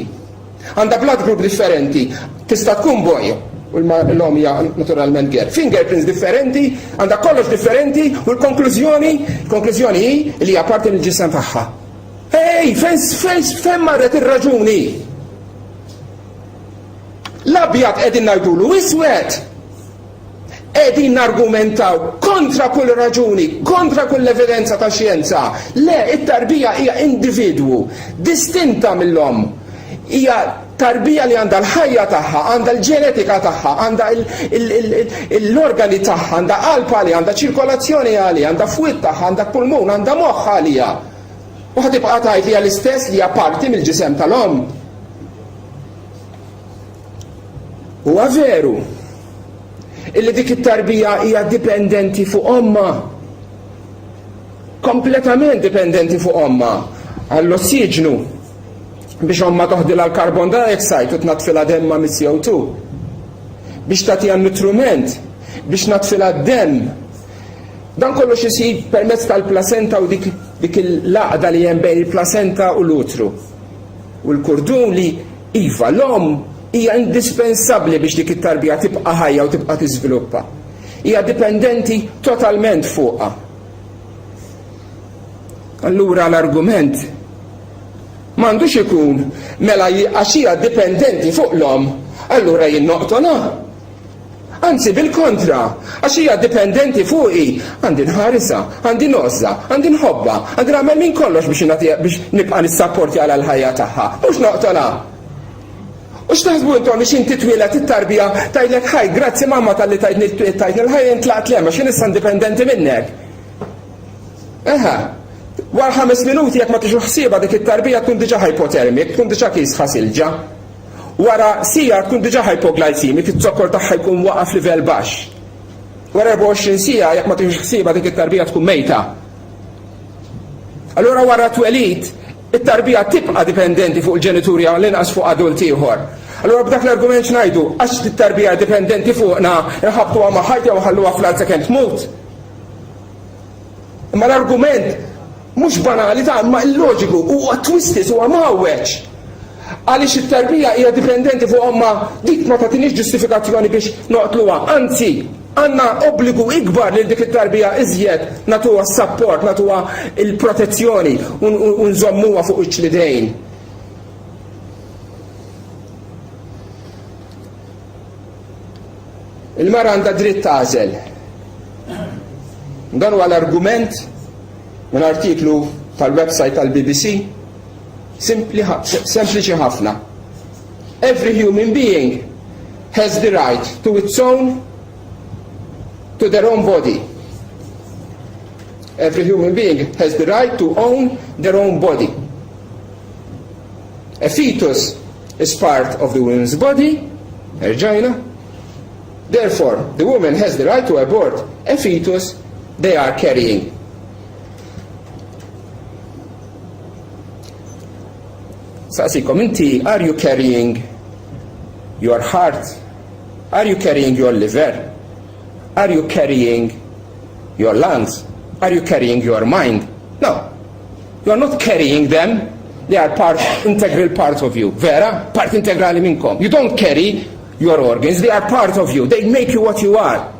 Għandha blood group differenti. Tista' tkun boy u l-omm hija naturalment girl. Fingerprints differenti, għandha kollox differenti u l-konklużjoni, l-konklużjoni hi li hija parti mill-ġisem tagħha. Ej, fejn fejn fejn marret ir-raġuni? L-abjad qegħdin ngħidulu iswed. Qegħdin nargumentaw kontra kull raġuni, kontra kull evidenza ta' xjenza. Le, it-tarbija hija individwu, distinta mill-omm. Hija tarbija li għandha l-ħajja tagħha, għandha l-ġenetika tagħha, għandha l-organi tagħha, għandha qalb għaliha, għandha ċirkolazzjoni għaliha, għandha fwied tagħha, għandha pulmun, għandha moħħ għaliha. U ħa tibqa' tgħid li hija l-istess li hija parti mill-ġisem tal-omm. Huwa veru illi dik it-tarbija hija dipendenti fuq ommha. Kompletament dipendenti fuq ommha għall-ossiġnu biex omma toħdilha l-carbon dioxide u tnaddfilha demma mis-CO2. Biex tagħtiha nutriment, biex tnaddfilha d-demm. Dan kollox isir permezz tal-plasenta u dik, dik il-laqda li hemm bejn il-plasenta u l-utru. U l-kurdun li Iva, l-omm hija indispensabbli biex dik it-tarbija tibqa' ħajja u tibqa' tiżviluppa. Hija dipendenti totalment fuqha. Allura l-argument m'għandux ikun mela għax hija dipendenti fuq l-omm, allura jien noqtolha. Anzi, bil-kontra, għax hija dipendenti fuqi, għandi nħarisha, għandi ngħożżha, għandi nħobbha, għandi nagħmel minn kollox biex nagħtiha biex nibqa' nissapportjalha l-ħajja tagħha, mhux noqtolha. U x'taħsbu intom biex inti twieled it-tarbija tgħidlek ħaj, grazzi mamma talli tajtni tajtni l-ħajja jien tlaqt 'l hemm għax jien issa indipendenti minnek. Eħe, wara ħames minuti jekk ma tieħux ħsiebha dik it-tarbija tkun diġà hypothermic, tkun diġà kiesħa silġa. Wara siegħa tkun diġà hypoglycemic, iz-zokkor tagħha jkun waqa' f'livell baxx. Wara 24 siegħa jekk ma tieħux ħsiebha dik it-tarbija tkun mejta. Allura wara t-twelid, it-tarbija tibqa' dipendenti fuq il-ġenituri jew għall-inqas fuq adult ieħor. Allura b'dak l-argument x'ngħidu? Għax it-tarbija dipendenti fuqna, inħabbtuha ma' ħajt jew nħalluha fl-art sakemm tmut? Imma l-argument mhux banali ta' imma illoġiku, huwa twisted, huwa mgħawweġ. Għaliex it-tarbija hija dipendenti fuq ommha, dik ma tagħtiniex ġustifikazzjoni biex noqtluha, anzi, għandna obbligu ikbar lil dik it-tarbija iżjed nagħtuha s-sapport, nagħtuha l-protezzjoni u nżommuha fuq wiċċ l-idejn. Il-mara għandha dritt tagħżel. Dan huwa l-argument minn artiklu tal-website tal-BBC simpli sempliċi ħafna. Every human being has the right to its own to their own body. Every human being has the right to own their own body. A fetus is part of the woman's body, erġajna. Therefore, the woman has the right to abort a fetus they are carrying. Saqsikom, inti, are you carrying your heart? Are you carrying your liver? Are you carrying your lungs? Are you carrying your mind? No. You are not carrying them. They are part, integral part of you. Vera, part integrali minnkom. You don't carry your organs, they are part of you. They make you what you are.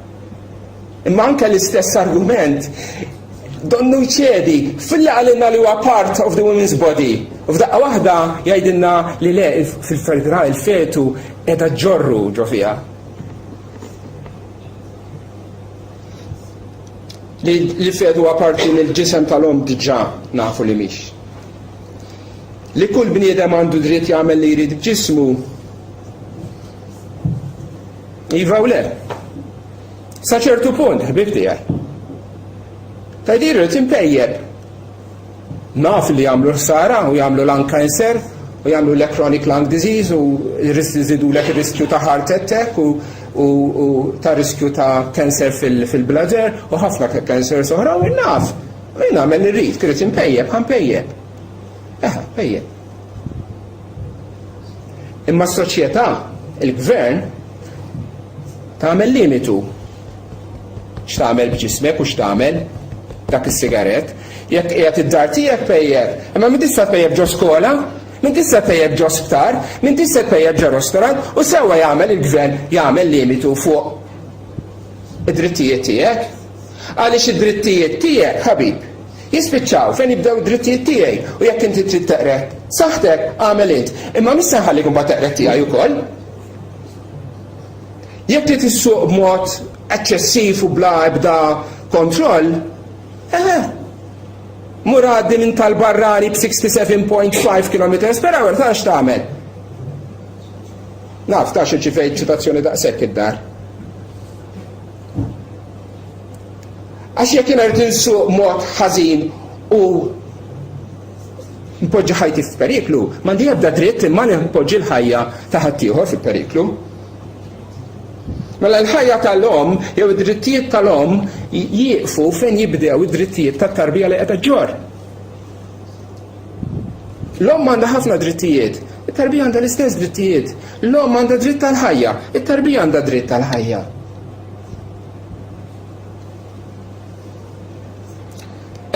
Imma anke l-istess argument donnu jċedi fil-li għalinna li huwa part of the women's body. U f'daqqa waħda jgħidilna li le fil-verità il-fetu qiegħda ġorru ġo fiha. Li l-fetu huwa parti mill-ġisem tal-omm diġà nafu li mhix. Li kull bniedem għandu dritt jagħmel li jrid b'ġismu. Iva u le. Sa ċertu punt, ħbib tiegħi. Tgħid irrid impejjeb. Naf li jagħmlu ħsara u jagħmlu lung cancer u U jagħmlulek chronic lung disease u jżidulek ir-riskju ta' heart attack u u ta' riskju ta' cancer fil-bladder u ħafna cancers oħra u naf. Jien nagħmel li rrid, irid inpejjep, ħa npejjep. Eħe, pejjep. Imma s-soċjetà, il-gvern, tagħmel limitu. X'tagħmel b'ġismek u x'tagħmel dak is-sigarett. Jekk qiegħed id-dar tiegħek pejjep, imma min tista' tpejjep ġo skola, min tista' tpejjep ġo sptar, min tista' tpejjep ġo restaurant u sewwa jagħmel il-gvern jagħmel limitu fuq id-drittijiet tiegħek. Għaliex id-drittijiet tiegħek, ħabib, jispiċċaw fejn jibdew id-drittijiet tiegħi u jekk inti trid teqred saħħtek agħmel int. Imma mhix se nħallik imbagħad teqred tiegħi ukoll. Jekk trid issuq b'mod eċċessiv u bla ebda kontroll, eħe, mur għaddi minn tal-barrani b'67.5 km per hour, tara x'tagħmel. Naf, ta' xi ċifejt ċitazzjoni daqshekk id-dar. Għax jekk jiena rrid insuq mod ħażin u npoġġi ħajti f'periklu, m'għandi ebda dritt imma npoġġi l-ħajja ta' ħaddieħor fil-periklu. Mela l-ħajja tal-omm jew id-drittijiet tal-omm jieqfu fejn jibdew id-drittijiet tat-tarbija li qiegħda ġġorr. L-omm għandha ħafna drittijiet, it-tarbija għandha l-istess drittijiet. L-omm għandha dritt tal-ħajja, it-tarbija għandha dritt tal-ħajja.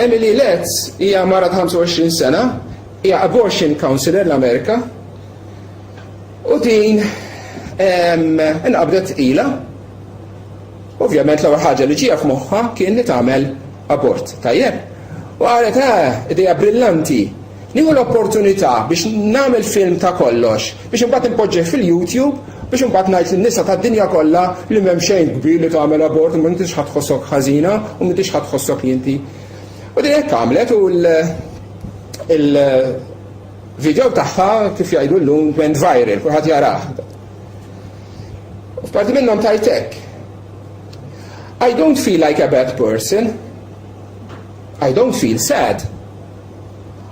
Emily Letts hija mara ta' 25 sena, hija abortion counselor l-Amerika. U din inqabdet tqila. Ovvjament l-ewwel ħaġa li ġieha f'moħħha kien li tagħmel abort. Tajjeb. U qalet, eh, idea brillanti. Nieħu l-opportunità biex nagħmel film ta' kollox, biex imbagħad inpoġġih fil-YouTube, biex imbagħad ngħid lin-nisa tad-dinja kollha li m'hemm xejn kbir li tagħmel abort, ma intix ħa tħossok ħażina u m'intix ħa tħossok li inti. U din hekk għamlet u l-video tagħha kif jgħidu llum went viral, kulħadd jarah. U f'parti minnhom tgħid hekk. I don't feel like a bad person. I don't feel sad.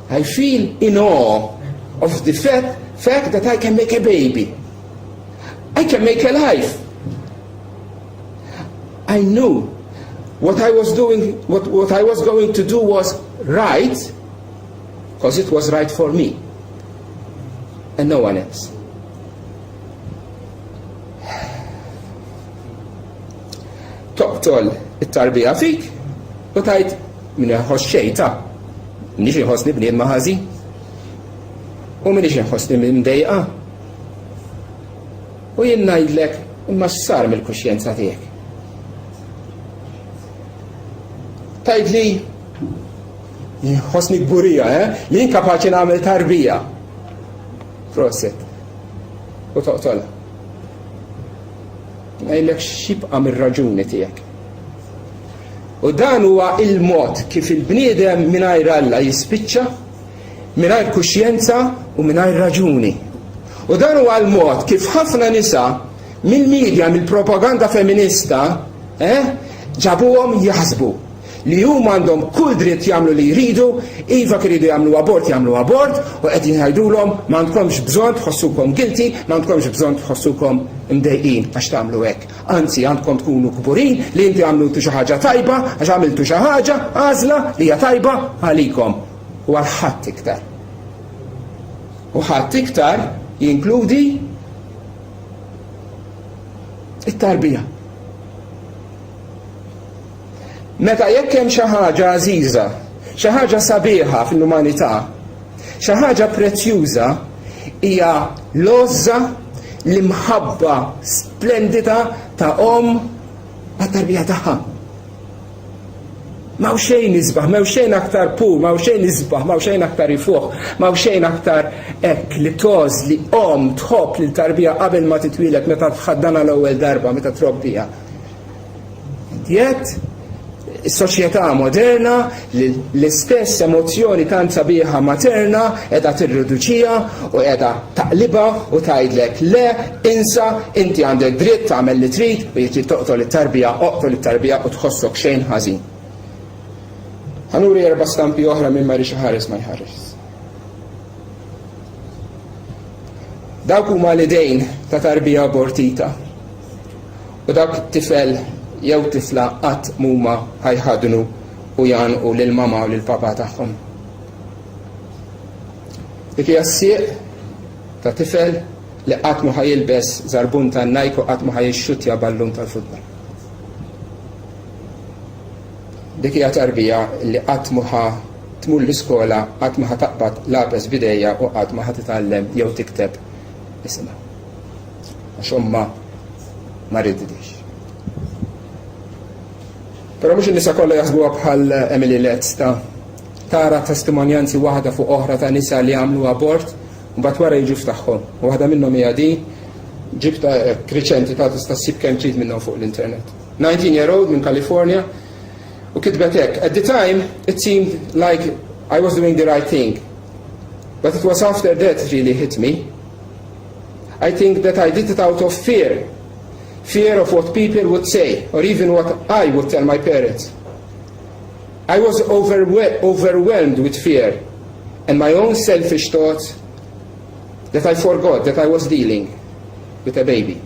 I feel in awe of the fact, fact that I can make a baby. I can make a life. I knew what I was doing, what, what I was going to do was right, because it was right for me and no one else. Toqtol it-tarbija fik u tajt min iħoss xejn ta' minix inħossni bniedma ħażin u minix inħossni mdejqa. U jien ngħidlek imma x'sar mill-kuxjenza tiegħek. Tgħidli nħossni kburija, eh? Li jien kapaċi nagħmel tarbija. Proset. U toqtolha. Ngħidlek x'jibqa' mir-raġuni tiegħek. U dan huwa il-mod kif il-bniedem mingħajr Alla jispiċċa mingħajr kuxjenza u mingħajr raġuni. U dan huwa l-mod kif ħafna nisa mill-medja, mill-propaganda feminista, eh, ġabuhom jaħsbu li huma għandhom kull dritt jagħmlu li jridu, iva kif iridu jagħmlu abort jagħmlu abort u qegħdin jgħidulhom m'għandkomx bżonn tħossukom guilty, m'għandkomx bżonn tħossukom imdejqin għax tagħmlu hekk. Anzi għandkom tkunu kburin li inti għamlutu xi ħaġa tajba għax għamiltu xi ħaġa għażla li hija tajba għalikom u għal ħadd iktar. U ħadd iktar jinkludi it-tarbija. Meta jekk hemm xi ħaġa għażiża, xi ħaġa sabiħa fl-umanità, xi ħaġa prezzjuża hija l-għożża, l-imħabba splendida ta' omm għat-tarbija tagħha. M'hawn xejn isbaħ, m'hawn xejn aktar pur, m'hawn xejn isbaħ, m'hawn xejn aktar ifuħ, m'hawn xejn aktar hekk li tgħożż li omm tħobb lil tarbija qabel ma titwieled meta tħaddanha l-ewwel darba meta trobbiha. Jett, is-soċjetà moderna li l-istess emozzjoni tant sabiħa materna qiegħda tirriduċiha u qiegħda taqlibha u tgħidlek le, insa, inti għandek dritt tagħmel li trid u jekk trid toqtol it-tarbija, oqtol it-tarbija u tħossok xejn ħażin. Ħa nuri erba' stampi oħra minn ma jridx iħares ma jħares. Dawk huma l-idejn ta' tarbija abortita. U dawk it-tifel jew tifla qatt m'huma ħa jħaddnu u jgħannqu lill-mamà u lill-papà tagħhom. Dik hija s-sieq ta' tifel li qatt mhu ħa jilbes żarbun tan-Nike u qatt mhu ħa jixxuttja ballun tal-futbol. Dik hija tarbija li qatt mhu ħa tmur l-iskola, qatt ma ħa taqbad lapes b'idejha u qatt ma ħa titgħallem jew tikteb isimha. Għax ommha ma riditx. Però mhux in-nisa kollha jaħsbuha bħal Emily Letts ta' tara testimonjanzi waħda fuq oħra ta' nisa li għamlu abort u mbagħad wara jiġu f'tagħhom. U waħda minnhom hija din ġibta riċenti ta' tista' ssib kemm trid minnhom fuq l-internet. 19 year old minn California u kitbet hekk, At the time it seemed like I was doing the right thing. But it was after that really hit me. I think that I did it out of fear. Fear of what people would say or even what I would tell my parents. I was overwhelmed with fear and my own selfish thoughts that I forgot that I was dealing with a baby.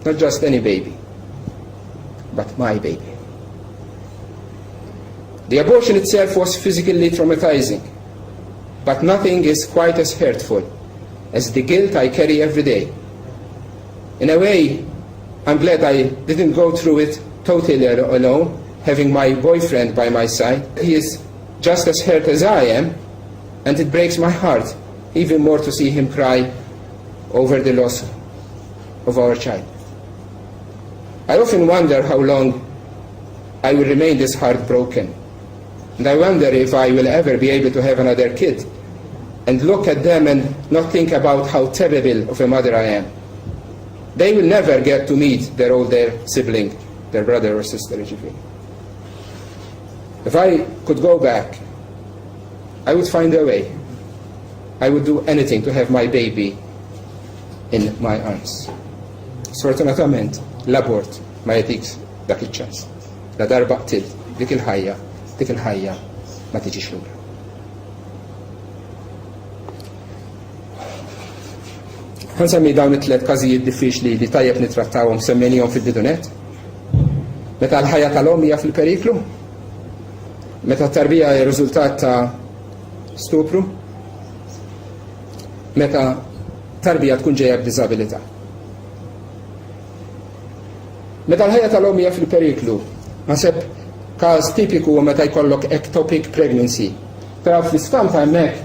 Not just any baby, but my baby. The abortion itself was physically traumatizing, but nothing is quite as hurtful as the guilt I carry every day. In a way, I'm glad I didn't go through it totally alone, having my boyfriend by my side. He is just as hurt as I am, and it breaks my heart even more to see him cry over the loss of our child. I often wonder how long I will remain this heartbroken. And I wonder if I will ever be able to have another kid and look at them and not think about how terrible of a mother I am. They will never get to meet their older sibling, their brother or sister, jiġifieri. If I could go back, I would find a way. I would do anything to have my baby in my arms. Sfortunatament, l-abort ma jagħtikx dak iċ-ċans. La darba qtilt dik il-ħajja, dik il-ħajja ma tiġix lura. Ħa nsemmi dawn it-tlet każijiet diffiċli li tajjeb nittrattawhom semmejnihom fil-bidunet. Meta l-ħajja tal-omm hija fil-periklu, meta t-tarbija hija riżultat ta' stupru, meta tarbija tkun ġejja b'diżabilità. Meta l-ħajja tal-omm hija fil-periklu, naħseb każ tipiku huwa meta jkollok ectopic pregnancy. Taraw fl-istampa hemmhekk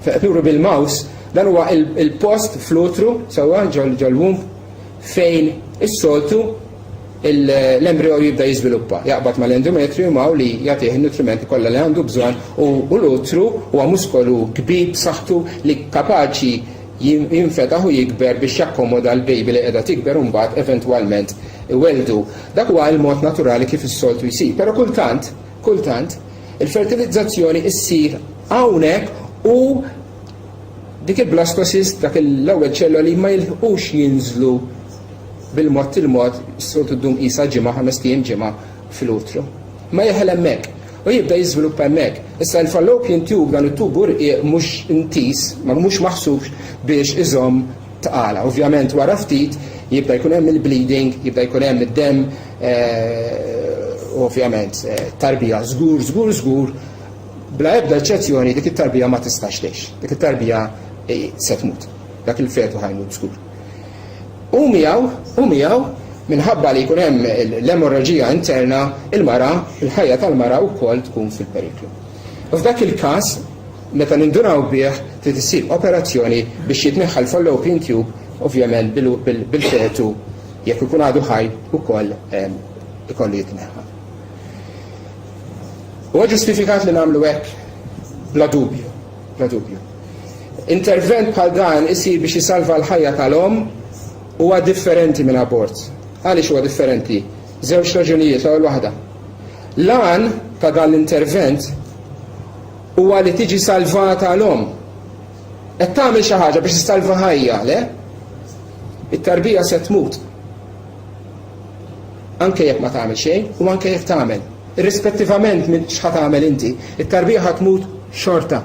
qed nuru bil-mouse, dan huwa il-post fl-utru sewwa ġol-womb fejn is-soltu l-embryo jibda jiżviluppa, jaqbad mal-endometrium hawn li jagħtih in-nutrimenti kollha li għandu bżonn u l-utru huwa muskolu kbir b'saħħtu li kapaċi jinfetaħ u jikber biex jakkomoda l-baby li qiegħda tikber u mbagħad eventwalment iwelldu. Dak huwa l-mod naturali kif is-soltu jsir. Però kultant, kultant, il-fertilizzazzjoni ssir hawnhekk u dik il-blastocyst, dak l-ewwel ċelloli ma jilħqux jinżlu bil-mod il-mod, s-soltu ddum qisha ġimgħa, ħamest ijiem ġimgħa fil-utru. Ma jeħel hemmhekk. U jibda jiżviluppa hemmhekk. Issa l-fallopian tube, dan it-tubu rqiq mhux intiż, ma mhux maħsub biex iżomm tqala. Ovvjament wara ftit jibda jkun hemm il-bleeding, jibda jkun hemm id-demm, u ovvjament tarbija żgur, żgur, żgur, bla ebda eċċezzjoni dik it-tarbija ma tistax tgħix. Dik it-tarbija se tmut. Dak il-fetu ħa jmut żgur. U miegħu, u miegħu, minħabba li jkun hemm l-emorraġija interna, il-mara, il-ħajja tal-mara wkoll tkun fil-periklu. U f'dak il-każ, meta nindunaw bih, trid issir operazzjoni biex jitneħħa l-fallopian tube, ovvjament bil-fetu, jekk ikun għadu ħaj, ukoll ikollu jitneħħa. Huwa ġustifikat li nagħmlu hekk? Bla dubju. Bla dubju. Intervent bħal dan isir biex isalva l-ħajja tal-omm huwa differenti minn abort. Għaliex huwa differenti? Żewġ raġunijiet, l-ewwel waħda. L-għan ta' dan l-intervent huwa li tiġi salvata l-omm. Qed tagħmel xi ħaġa biex issalva ħajja, le? It-tarbija se tmut. Anke jekk ma tagħmel xejn u anke jekk tagħmel. Irrispettivament minn x'ħa tagħmel inti, it-tarbija ħa tmut xorta.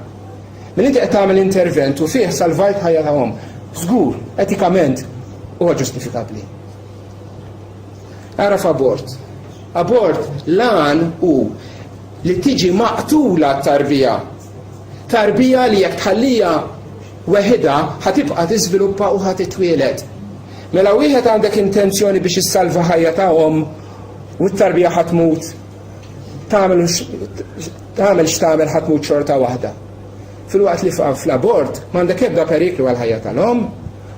Mela inti qed tagħmel intervent u fih salvajt ħajja ta' omm. Żgur, etikament huwa ġustifikabbli. Ara f'abort. Abort l-għan hu li tiġi maqtula t-tarbija. Tarbija li jekk tħallija weħidha ħa tibqa' tiżviluppa u ħa titwieled. Mela wieħed għandek intenzjoni biex issalva ħajja ta' omm u t-tarbija ħa tmut tagħmel tagħmel x'tagħmel ħa tmut xorta waħda. Filwaqt li fl-abort m'għandek ebda periklu għall-ħajja tal-omm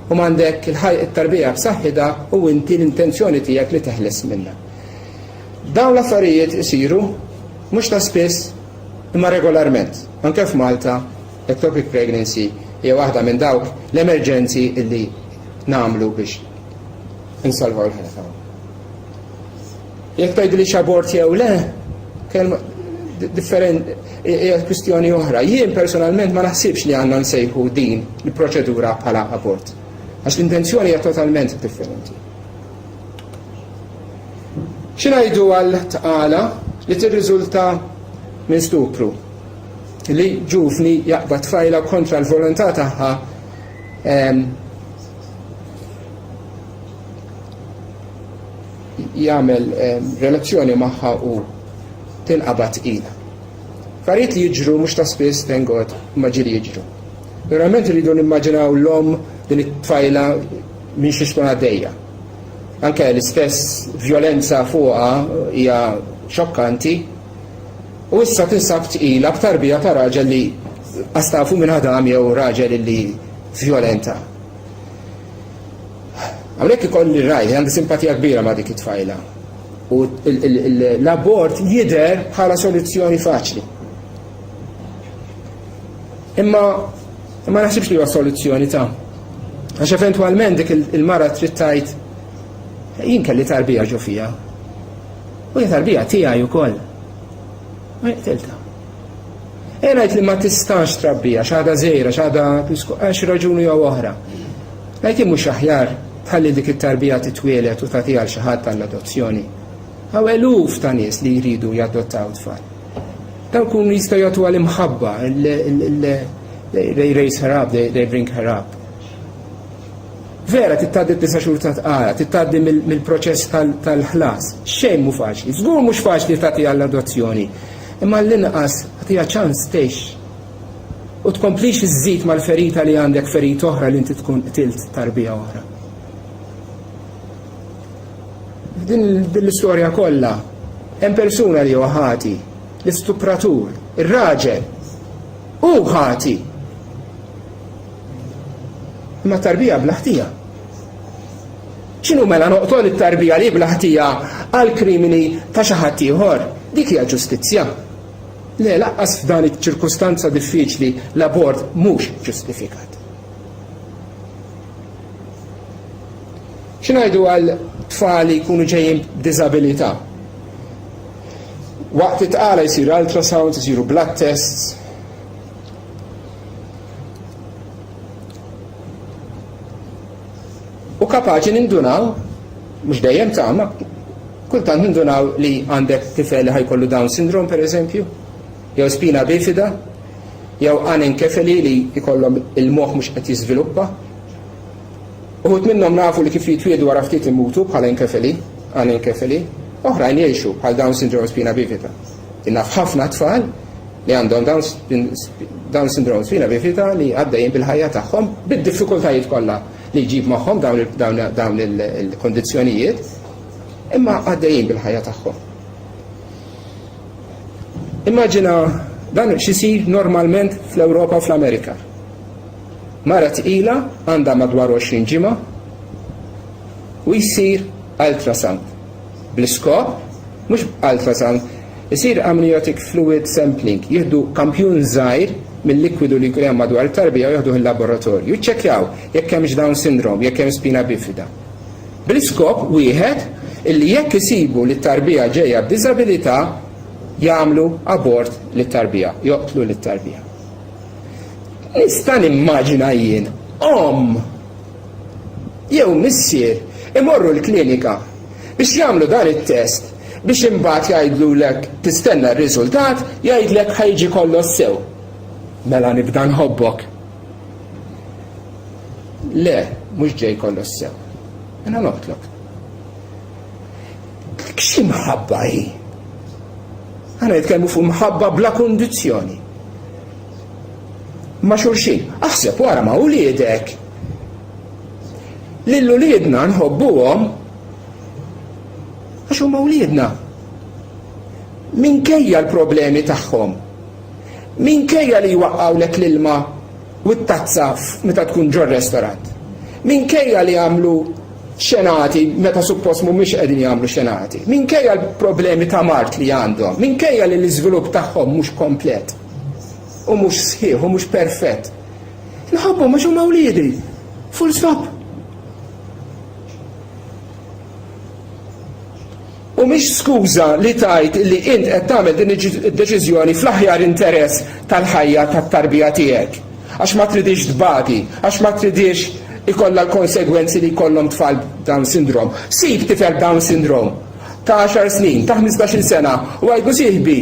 u m'għandek it-tarbija b'saħħitha u inti l-intenzjoni tiegħek li teħles minnha. Dawn l-affarijiet isiru mhux ta' spiss imma regolarment. Anke f'Malta ectopic pregnancy hija waħda minn dawk l-emerġenzi illi nagħmlu biex insalvaw il-ħajja tagħhom. Jekk tgħidlix abort jew le, kelma differenti hija kwistjoni oħra. Jien personalment ma naħsibx li għandna nsejħu din il-proċedura bħala abort. Għax l-intenzjoni hija totalment differenti. X'ingħidu għal tqala li tirriżulta minn stupru? Li ġuvni jaqbad tfajla kontra l-volontà tagħha ehm, jagħmel ehm, relazzjoni magħha u tinqabad tqila. Affarijiet li jiġru mhux ta' spiss, thank God, imma ġieli jiġru. Verament irridu nimmaġinaw l-omm din it-tfajla minn xiex tkun għaddejja. Anke l-istess vjolenza fuqha hija xokkanti. U issa tinsab tqila b'tarbija ta' raġel li għastafu minn għadam jew raġel li vjolenta. Hawnhekk ikolli rajt, għandi simpatija kbira ma' dik it-tfajla. U l-abort jidher bħala soluzzjoni faċli. Imma ma naħsibx li huwa soluzzjoni ta' għax eventwalment dik il-mara trid tgħid jien kelli tarbija ġo fija. U hija tarbija tiegħi wkoll. Ma jqtilta. E ngħid li ma tistax trabbija x'għadha żgħira, x'għadha għax raġuni jew oħra. Ngħid mhux aħjar tħalli dik it-tarbija titwielet u tagħtiha għal xi ħadd għall-adozzjoni. Hawn eluf ta' nies li jridu jadottaw tfal. Dawn kunu jistgħu jagħtuha l-imħabba, they raise her up, they, they bring her up. Vera, tittaddi t-tisa xhur ta' tqala, tittaddi mill-proċess tal-ħlas. Xejn mhu faċli. Żgur mhux faċli tagħti għall-adozzjoni. Imma l-inqas tagħtiha ċans tgħix. U tkomplix iżżid mal-ferita li għandek ferita oħra li inti tkun qtilt tarbija oħra. F'din l-istorja kollha hemm persuna li huwa ħati, l-istupratur, ir-raġel. Hu ħati. Imma tarbija bla ħtija. X'inhu mela noqtol it-tarbija li bla ħtija għal krimini ta' xi ħadd ieħor? Dik hija ġustizzja. Le, laqqas f'dan iċ-ċirkustanza diffiċli l-abort mhux ġustifikat. Xi ngħidu għal tfal li jkunu ġejjin b'diżabilità? Waqt it-tqala jsir ultrasounds, isiru blood tests. U kapaċi nindunaw, mhux dejjem ta' ma kultant nindunaw li għandek tifel li ħajkollu Down syndrome per eżempju, jew spina bifida, jew anenkefeli li jkollhom il-moħħ mhux qed jiżviluppa. Uħud minnhom nafu li kif jitwieldu wara ftit imutu bħala enkefeli, anenkefeli, oħrajn jgħixu bħal Down syndrome spina bifida. Jien naf ħafna tfal li għandhom Down syndrome spina bifida li għaddejjin bil-ħajja tagħhom bid-diffikultajiet kollha li jġib magħhom dawn il-kondizzjonijiet, imma għaddejjin bil-ħajja tagħhom. Immaġina dan x'isir normalment fl-Ewropa u fl-Amerika. Mara tqila għandha madwar 20 ġimgħa u jsir ultrasound bl-iskop, mhux ultrasound, isir amniotic fluid sampling, jieħdu kampjun żgħir mill-likwidu li jkun hemm madwar it-tarbija u jieħduh il-laboratorju, jiċċekkjaw jekk hemmx Down syndrome, jekk hemm spina bifida. Bl-iskop wieħed illi jekk isibu li t-tarbija ġejja b'diżabilità jagħmlu abort lit-tarbija, joqtlu lit-tarbija. Nista' nimmaġina jien omm jew missier imorru l-klinika biex jagħmlu dan it-test biex imbagħad jgħidlulek tistenna r-riżultat jgħidlek ħa jiġi kollox sew. Mela nibda nħobbok. Le, mhux ġej kollox sew. Mela noqtlok. Xi mħabba hi? Aħna nitkellmu fuq mħabba bla kundizzjoni. Ma' xulxin, aħseb wara ma' uliedek. Lil uliedna nħobbuhom għax huma uliedna. Minkejja l-problemi tagħhom, minkejja li jwaqqgħulek l-ilma u t-tazza meta tkun ġor-restorant, minkejja li jagħmlu xenati meta suppost mhumiex qegħdin jagħmlu xenati, minkejja l-problemi ta' mard li għandhom, minkejja li l-iżvilupp tagħhom mhux komplet u mhux sħiħ u mhux perfett. Nħobbhom għax huma wliedi. Full stop. U mhix skuża li tgħid li int qed tagħmel din id-deċiżjoni fl-aħjar interess tal-ħajja tat-tarbija tiegħek. Għax ma tridhiex tbati, għax ma tridhiex ikollha l-konsegwenzi li jkollhom tfal b'Down syndrome. Sib tifel b'Down syndrome ta' għaxar snin, ta' ħmistax-il sena u għidlu sieħbi,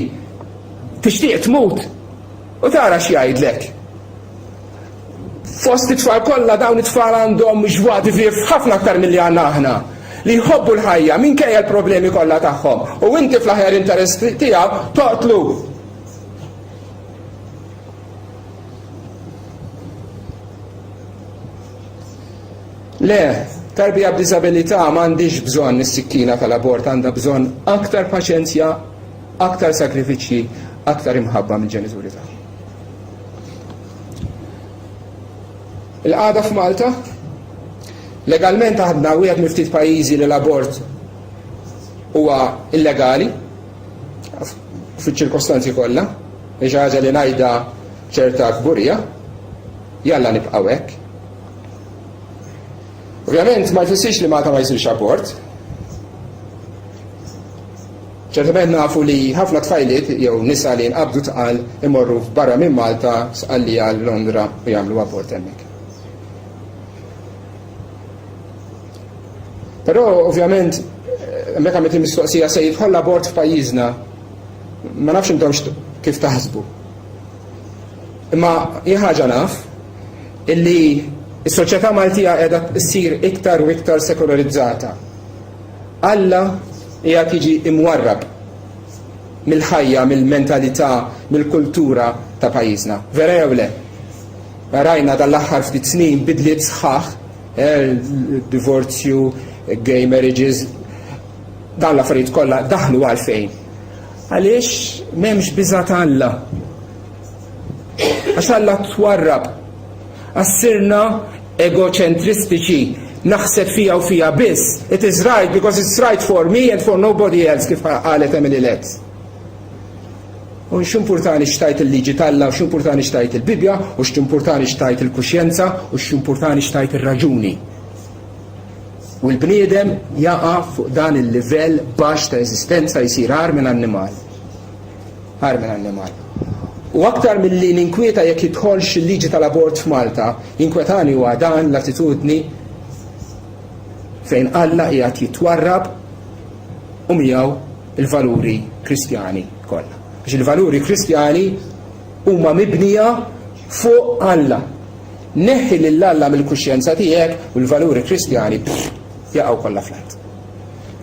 tixtieq tmut? U tara x'jgħidlek. Fost it-tfal kollha dawn it-tfal għandhom joie de vivre ħafna aktar milli għandna aħna. Li jħobbu l-ħajja minkejja l-problemi kollha tagħhom. U inti fl-aħjar interess tiegħu toqtlu. Le, tarbija b'diżabilità m'għandhiex bżonn is-sikkina tal-abort, għandha bżonn aktar paċenzja, aktar sagrifiċċji, aktar imħabba mill-ġenituri tagħha. Il-qagħda f'Malta? Legalment aħna wieħed mill-ftit pajjiżi li l-abort huwa illegali fiċ-ċirkostanzi kollha, hi xi ħaġa li ngħidha b'ċerta kburija, jalla nibqgħu hekk. Ovvjament ma jfissirx li Malta ma jsirx abort. Ċertament nafu li ħafna tfajliet jew nisa li jinqabdu tqal imorru barra minn Malta, Sqallija, Londra u jagħmlu abort hemmhekk. Però ovvjament hemmhekk għamilt il-mistoqsija se jidħol l-abort f'pajjiżna ma nafx intom kif taħsbu. Imma jien ħaġa naf illi s-soċjetà Maltija qiegħda ssir iktar u iktar sekolarizzata. Alla qiegħed jiġi imwarrab mill-ħajja, mill-mentalità, mill-kultura ta' pajjiżna. Vera jew le? Rajna dan l-aħħar ftit snin bidliet sħaħ, eh, divorzju, gay marriages, dawn l-affarijiet kollha daħlu għalfejn. Għaliex m'hemmx biża' ta' Alla. Għax Alla twarrab. Għax sirna egoċentristiċi, naħseb fija u fija biss. It is right because it's right for me and for nobody else, kif qalet Emily Letts. U x'importani x'tgħid il-liġi t'Alla, u x'importani x'tgħid il-Bibbja, u x'importani x'tgħid il-kuxjenza, u x'importani x'tgħid ir-raġuni. U l-bniedem jaqa' fuq dan il-livell baxx ta' eżistenza jsir agħar minn annimal. Agħar minn annimal. U aktar milli ninkwieta jekk jidħolx il-liġi tal-abort f'Malta, jinkwetani huwa dan l-attitudni fejn Alla qiegħed jitwarrab u miegħu il-valuri Kristjani kollha. Għax il-valuri Kristjani huma mibnija fuq Alla. Neħħi lil Alla mill-kuxjenza tiegħek u l-valuri Kristjani jaqgħu kollha fl-art.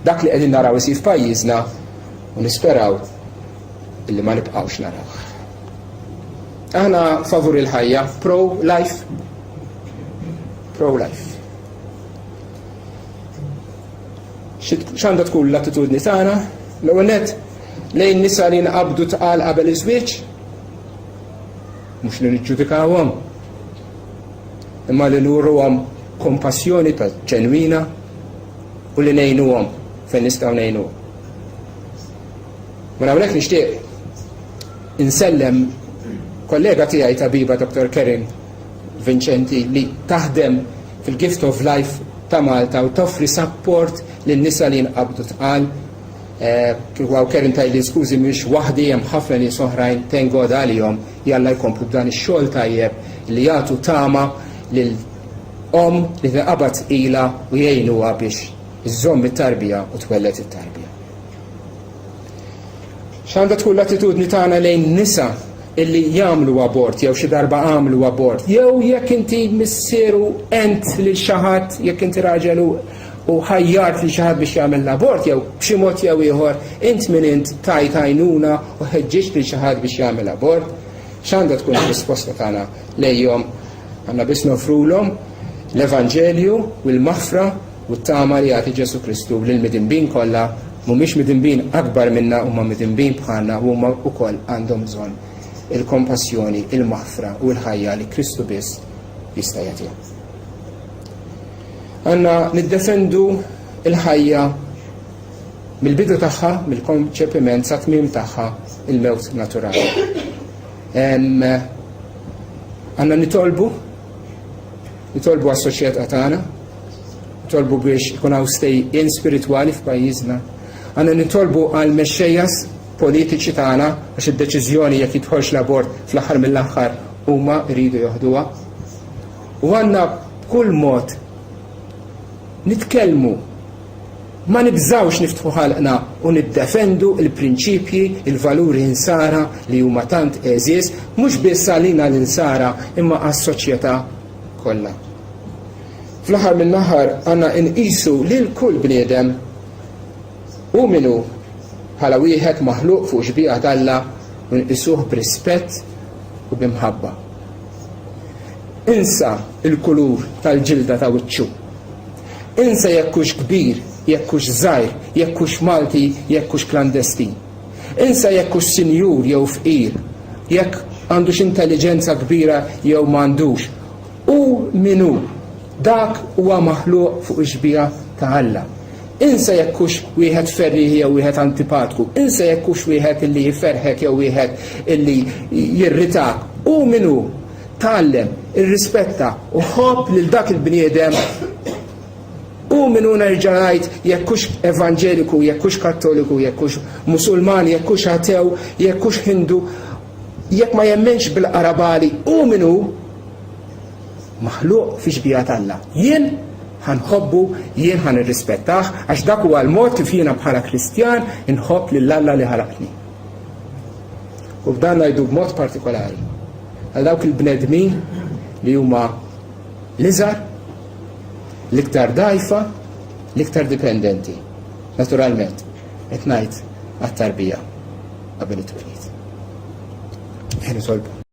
Dak li qegħdin naraw isir f'pajjiżna u nisperaw illi ma nibqgħux narawh. Aħna favur il-ħajja, pro-life. Pro-life. X'għandha tkun l-attitudni tagħna? L-ewwel nett lejn nisa li nqabdu tqal qabel iż-żwieġ, mhux li niġġudikawhom, imma li nuruhom kompassjoni ta' ġenwina u li ngħinuhom fejn nistgħu ngħinuhom. Mela hawnhekk nixtieq insellem kollega tiegħi tabiba Dr. Karen Vincenti li taħdem fil-Gift of Life ta' Malta u toffri sapport lin nisa li jinqabdu tqal. Eh, kieku hawn Karen tgħidli skużi mhix waħdi hemm ħafna nies oħrajn thank God għalihom jalla jkomplu b'dan ix-xogħol tajjeb li jagħtu tama lil omm li tinqabad tqila u jgħinuha biex iżżomm it-tarbija u twelled it-tarbija. X'għandha tkun l-attitudni tagħna lejn nisa? illi jagħmlu abort jew xi darba għamlu abort, jew jekk inti missieru ent lil xi ħadd, jekk inti raġel u ħajjart lil xi ħadd biex jagħmel l-abort jew b'xi mod jew ieħor int min int tajt għajnuna u ħeġġiġt lil xi ħadd biex jagħmel abort, x'għandha tkun ir-risposta tagħna lejhom? Għandna biss nofrulhom l-Evanġelju u l-maħfra u t-tama li jagħti Ġesù Kristu lill-midinbin kollha, mhumiex midinbin akbar minna huma midinbin bħalna u huma wkoll għandhom bżonn il-kompassjoni, il-maħfra u l-ħajja li Kristu biss jista' jagħtiha. Għandna niddefendu l-ħajja mill-bidu tagħha, mill-konċepiment sa tmiem tagħha, il-mewt naturali. Għandna nitolbu, nitolbu għas-soċjetà tagħna, Nitolbu biex ikun hawn stejqien spiritwali f'pajjiżna. Għandna nitolbu għal mexxejja politiċi tagħna għax id-deċiżjoni jekk jidħolx l-abort fl-aħħar mill-aħħar huma jridu joħduha. U għandna b'kull mod nitkellmu ma nibżgħux niftħu ħalqna u niddefendu l-prinċipji, il-valuri insara li huma tant għeżież, mhux biss għalina l-insara imma għas-soċjetà kollha. Fl-aħħar mill-aħħar għandna nqisu lil kull bniedem, hu min hu, bħala wieħed maħluq fuq xbieha t'Alla u nqisuh b'rispett u bi mħabba. Insa l-kulur tal-ġilda ta' wiċċu. Insa jekk hux kbir, jekk hux żgħir, jekk hux Malti, jekk hux klandestin. Insa jekk hux sinjur jew fqir, jekk għandux intelliġenza kbira jew m'għandux. Hu min hu, dak huwa maħluq fuq ix-xbieha ta' Alla. Insa jekk hux wieħed ferrieħi jew wieħed antipatku, insa jekk hux wieħed illi jferrħek jew wieħed illi jirritak. Hu min hu, tgħallem, irrispetta u ħobb lil dak il-bniedem Hu min hu nerġa' ngħid jekk hux evanġeliku, jekk hux kattoliku, jekk hux Musulman, jekk hux atew, jekk hux Hindu, jekk ma jemminx bil-qarabali, hu min hu, maħluq fi xbieha t'Alla. Jien ħa nħobbu, jien ħa nirrispettah, għax dak huwa l-mod kif jiena bħala Kristjan inħobb lil Alla li ħalaqni. U b'dan ngħidu b'mod partikolari għal dawk il-bnedmin li huma l-iżgħar, l-iktar dgħajfa, l-iktar dipendenti. Naturalment, qed ngħid għat-tarbija qabel it-twelid. Nitolbu.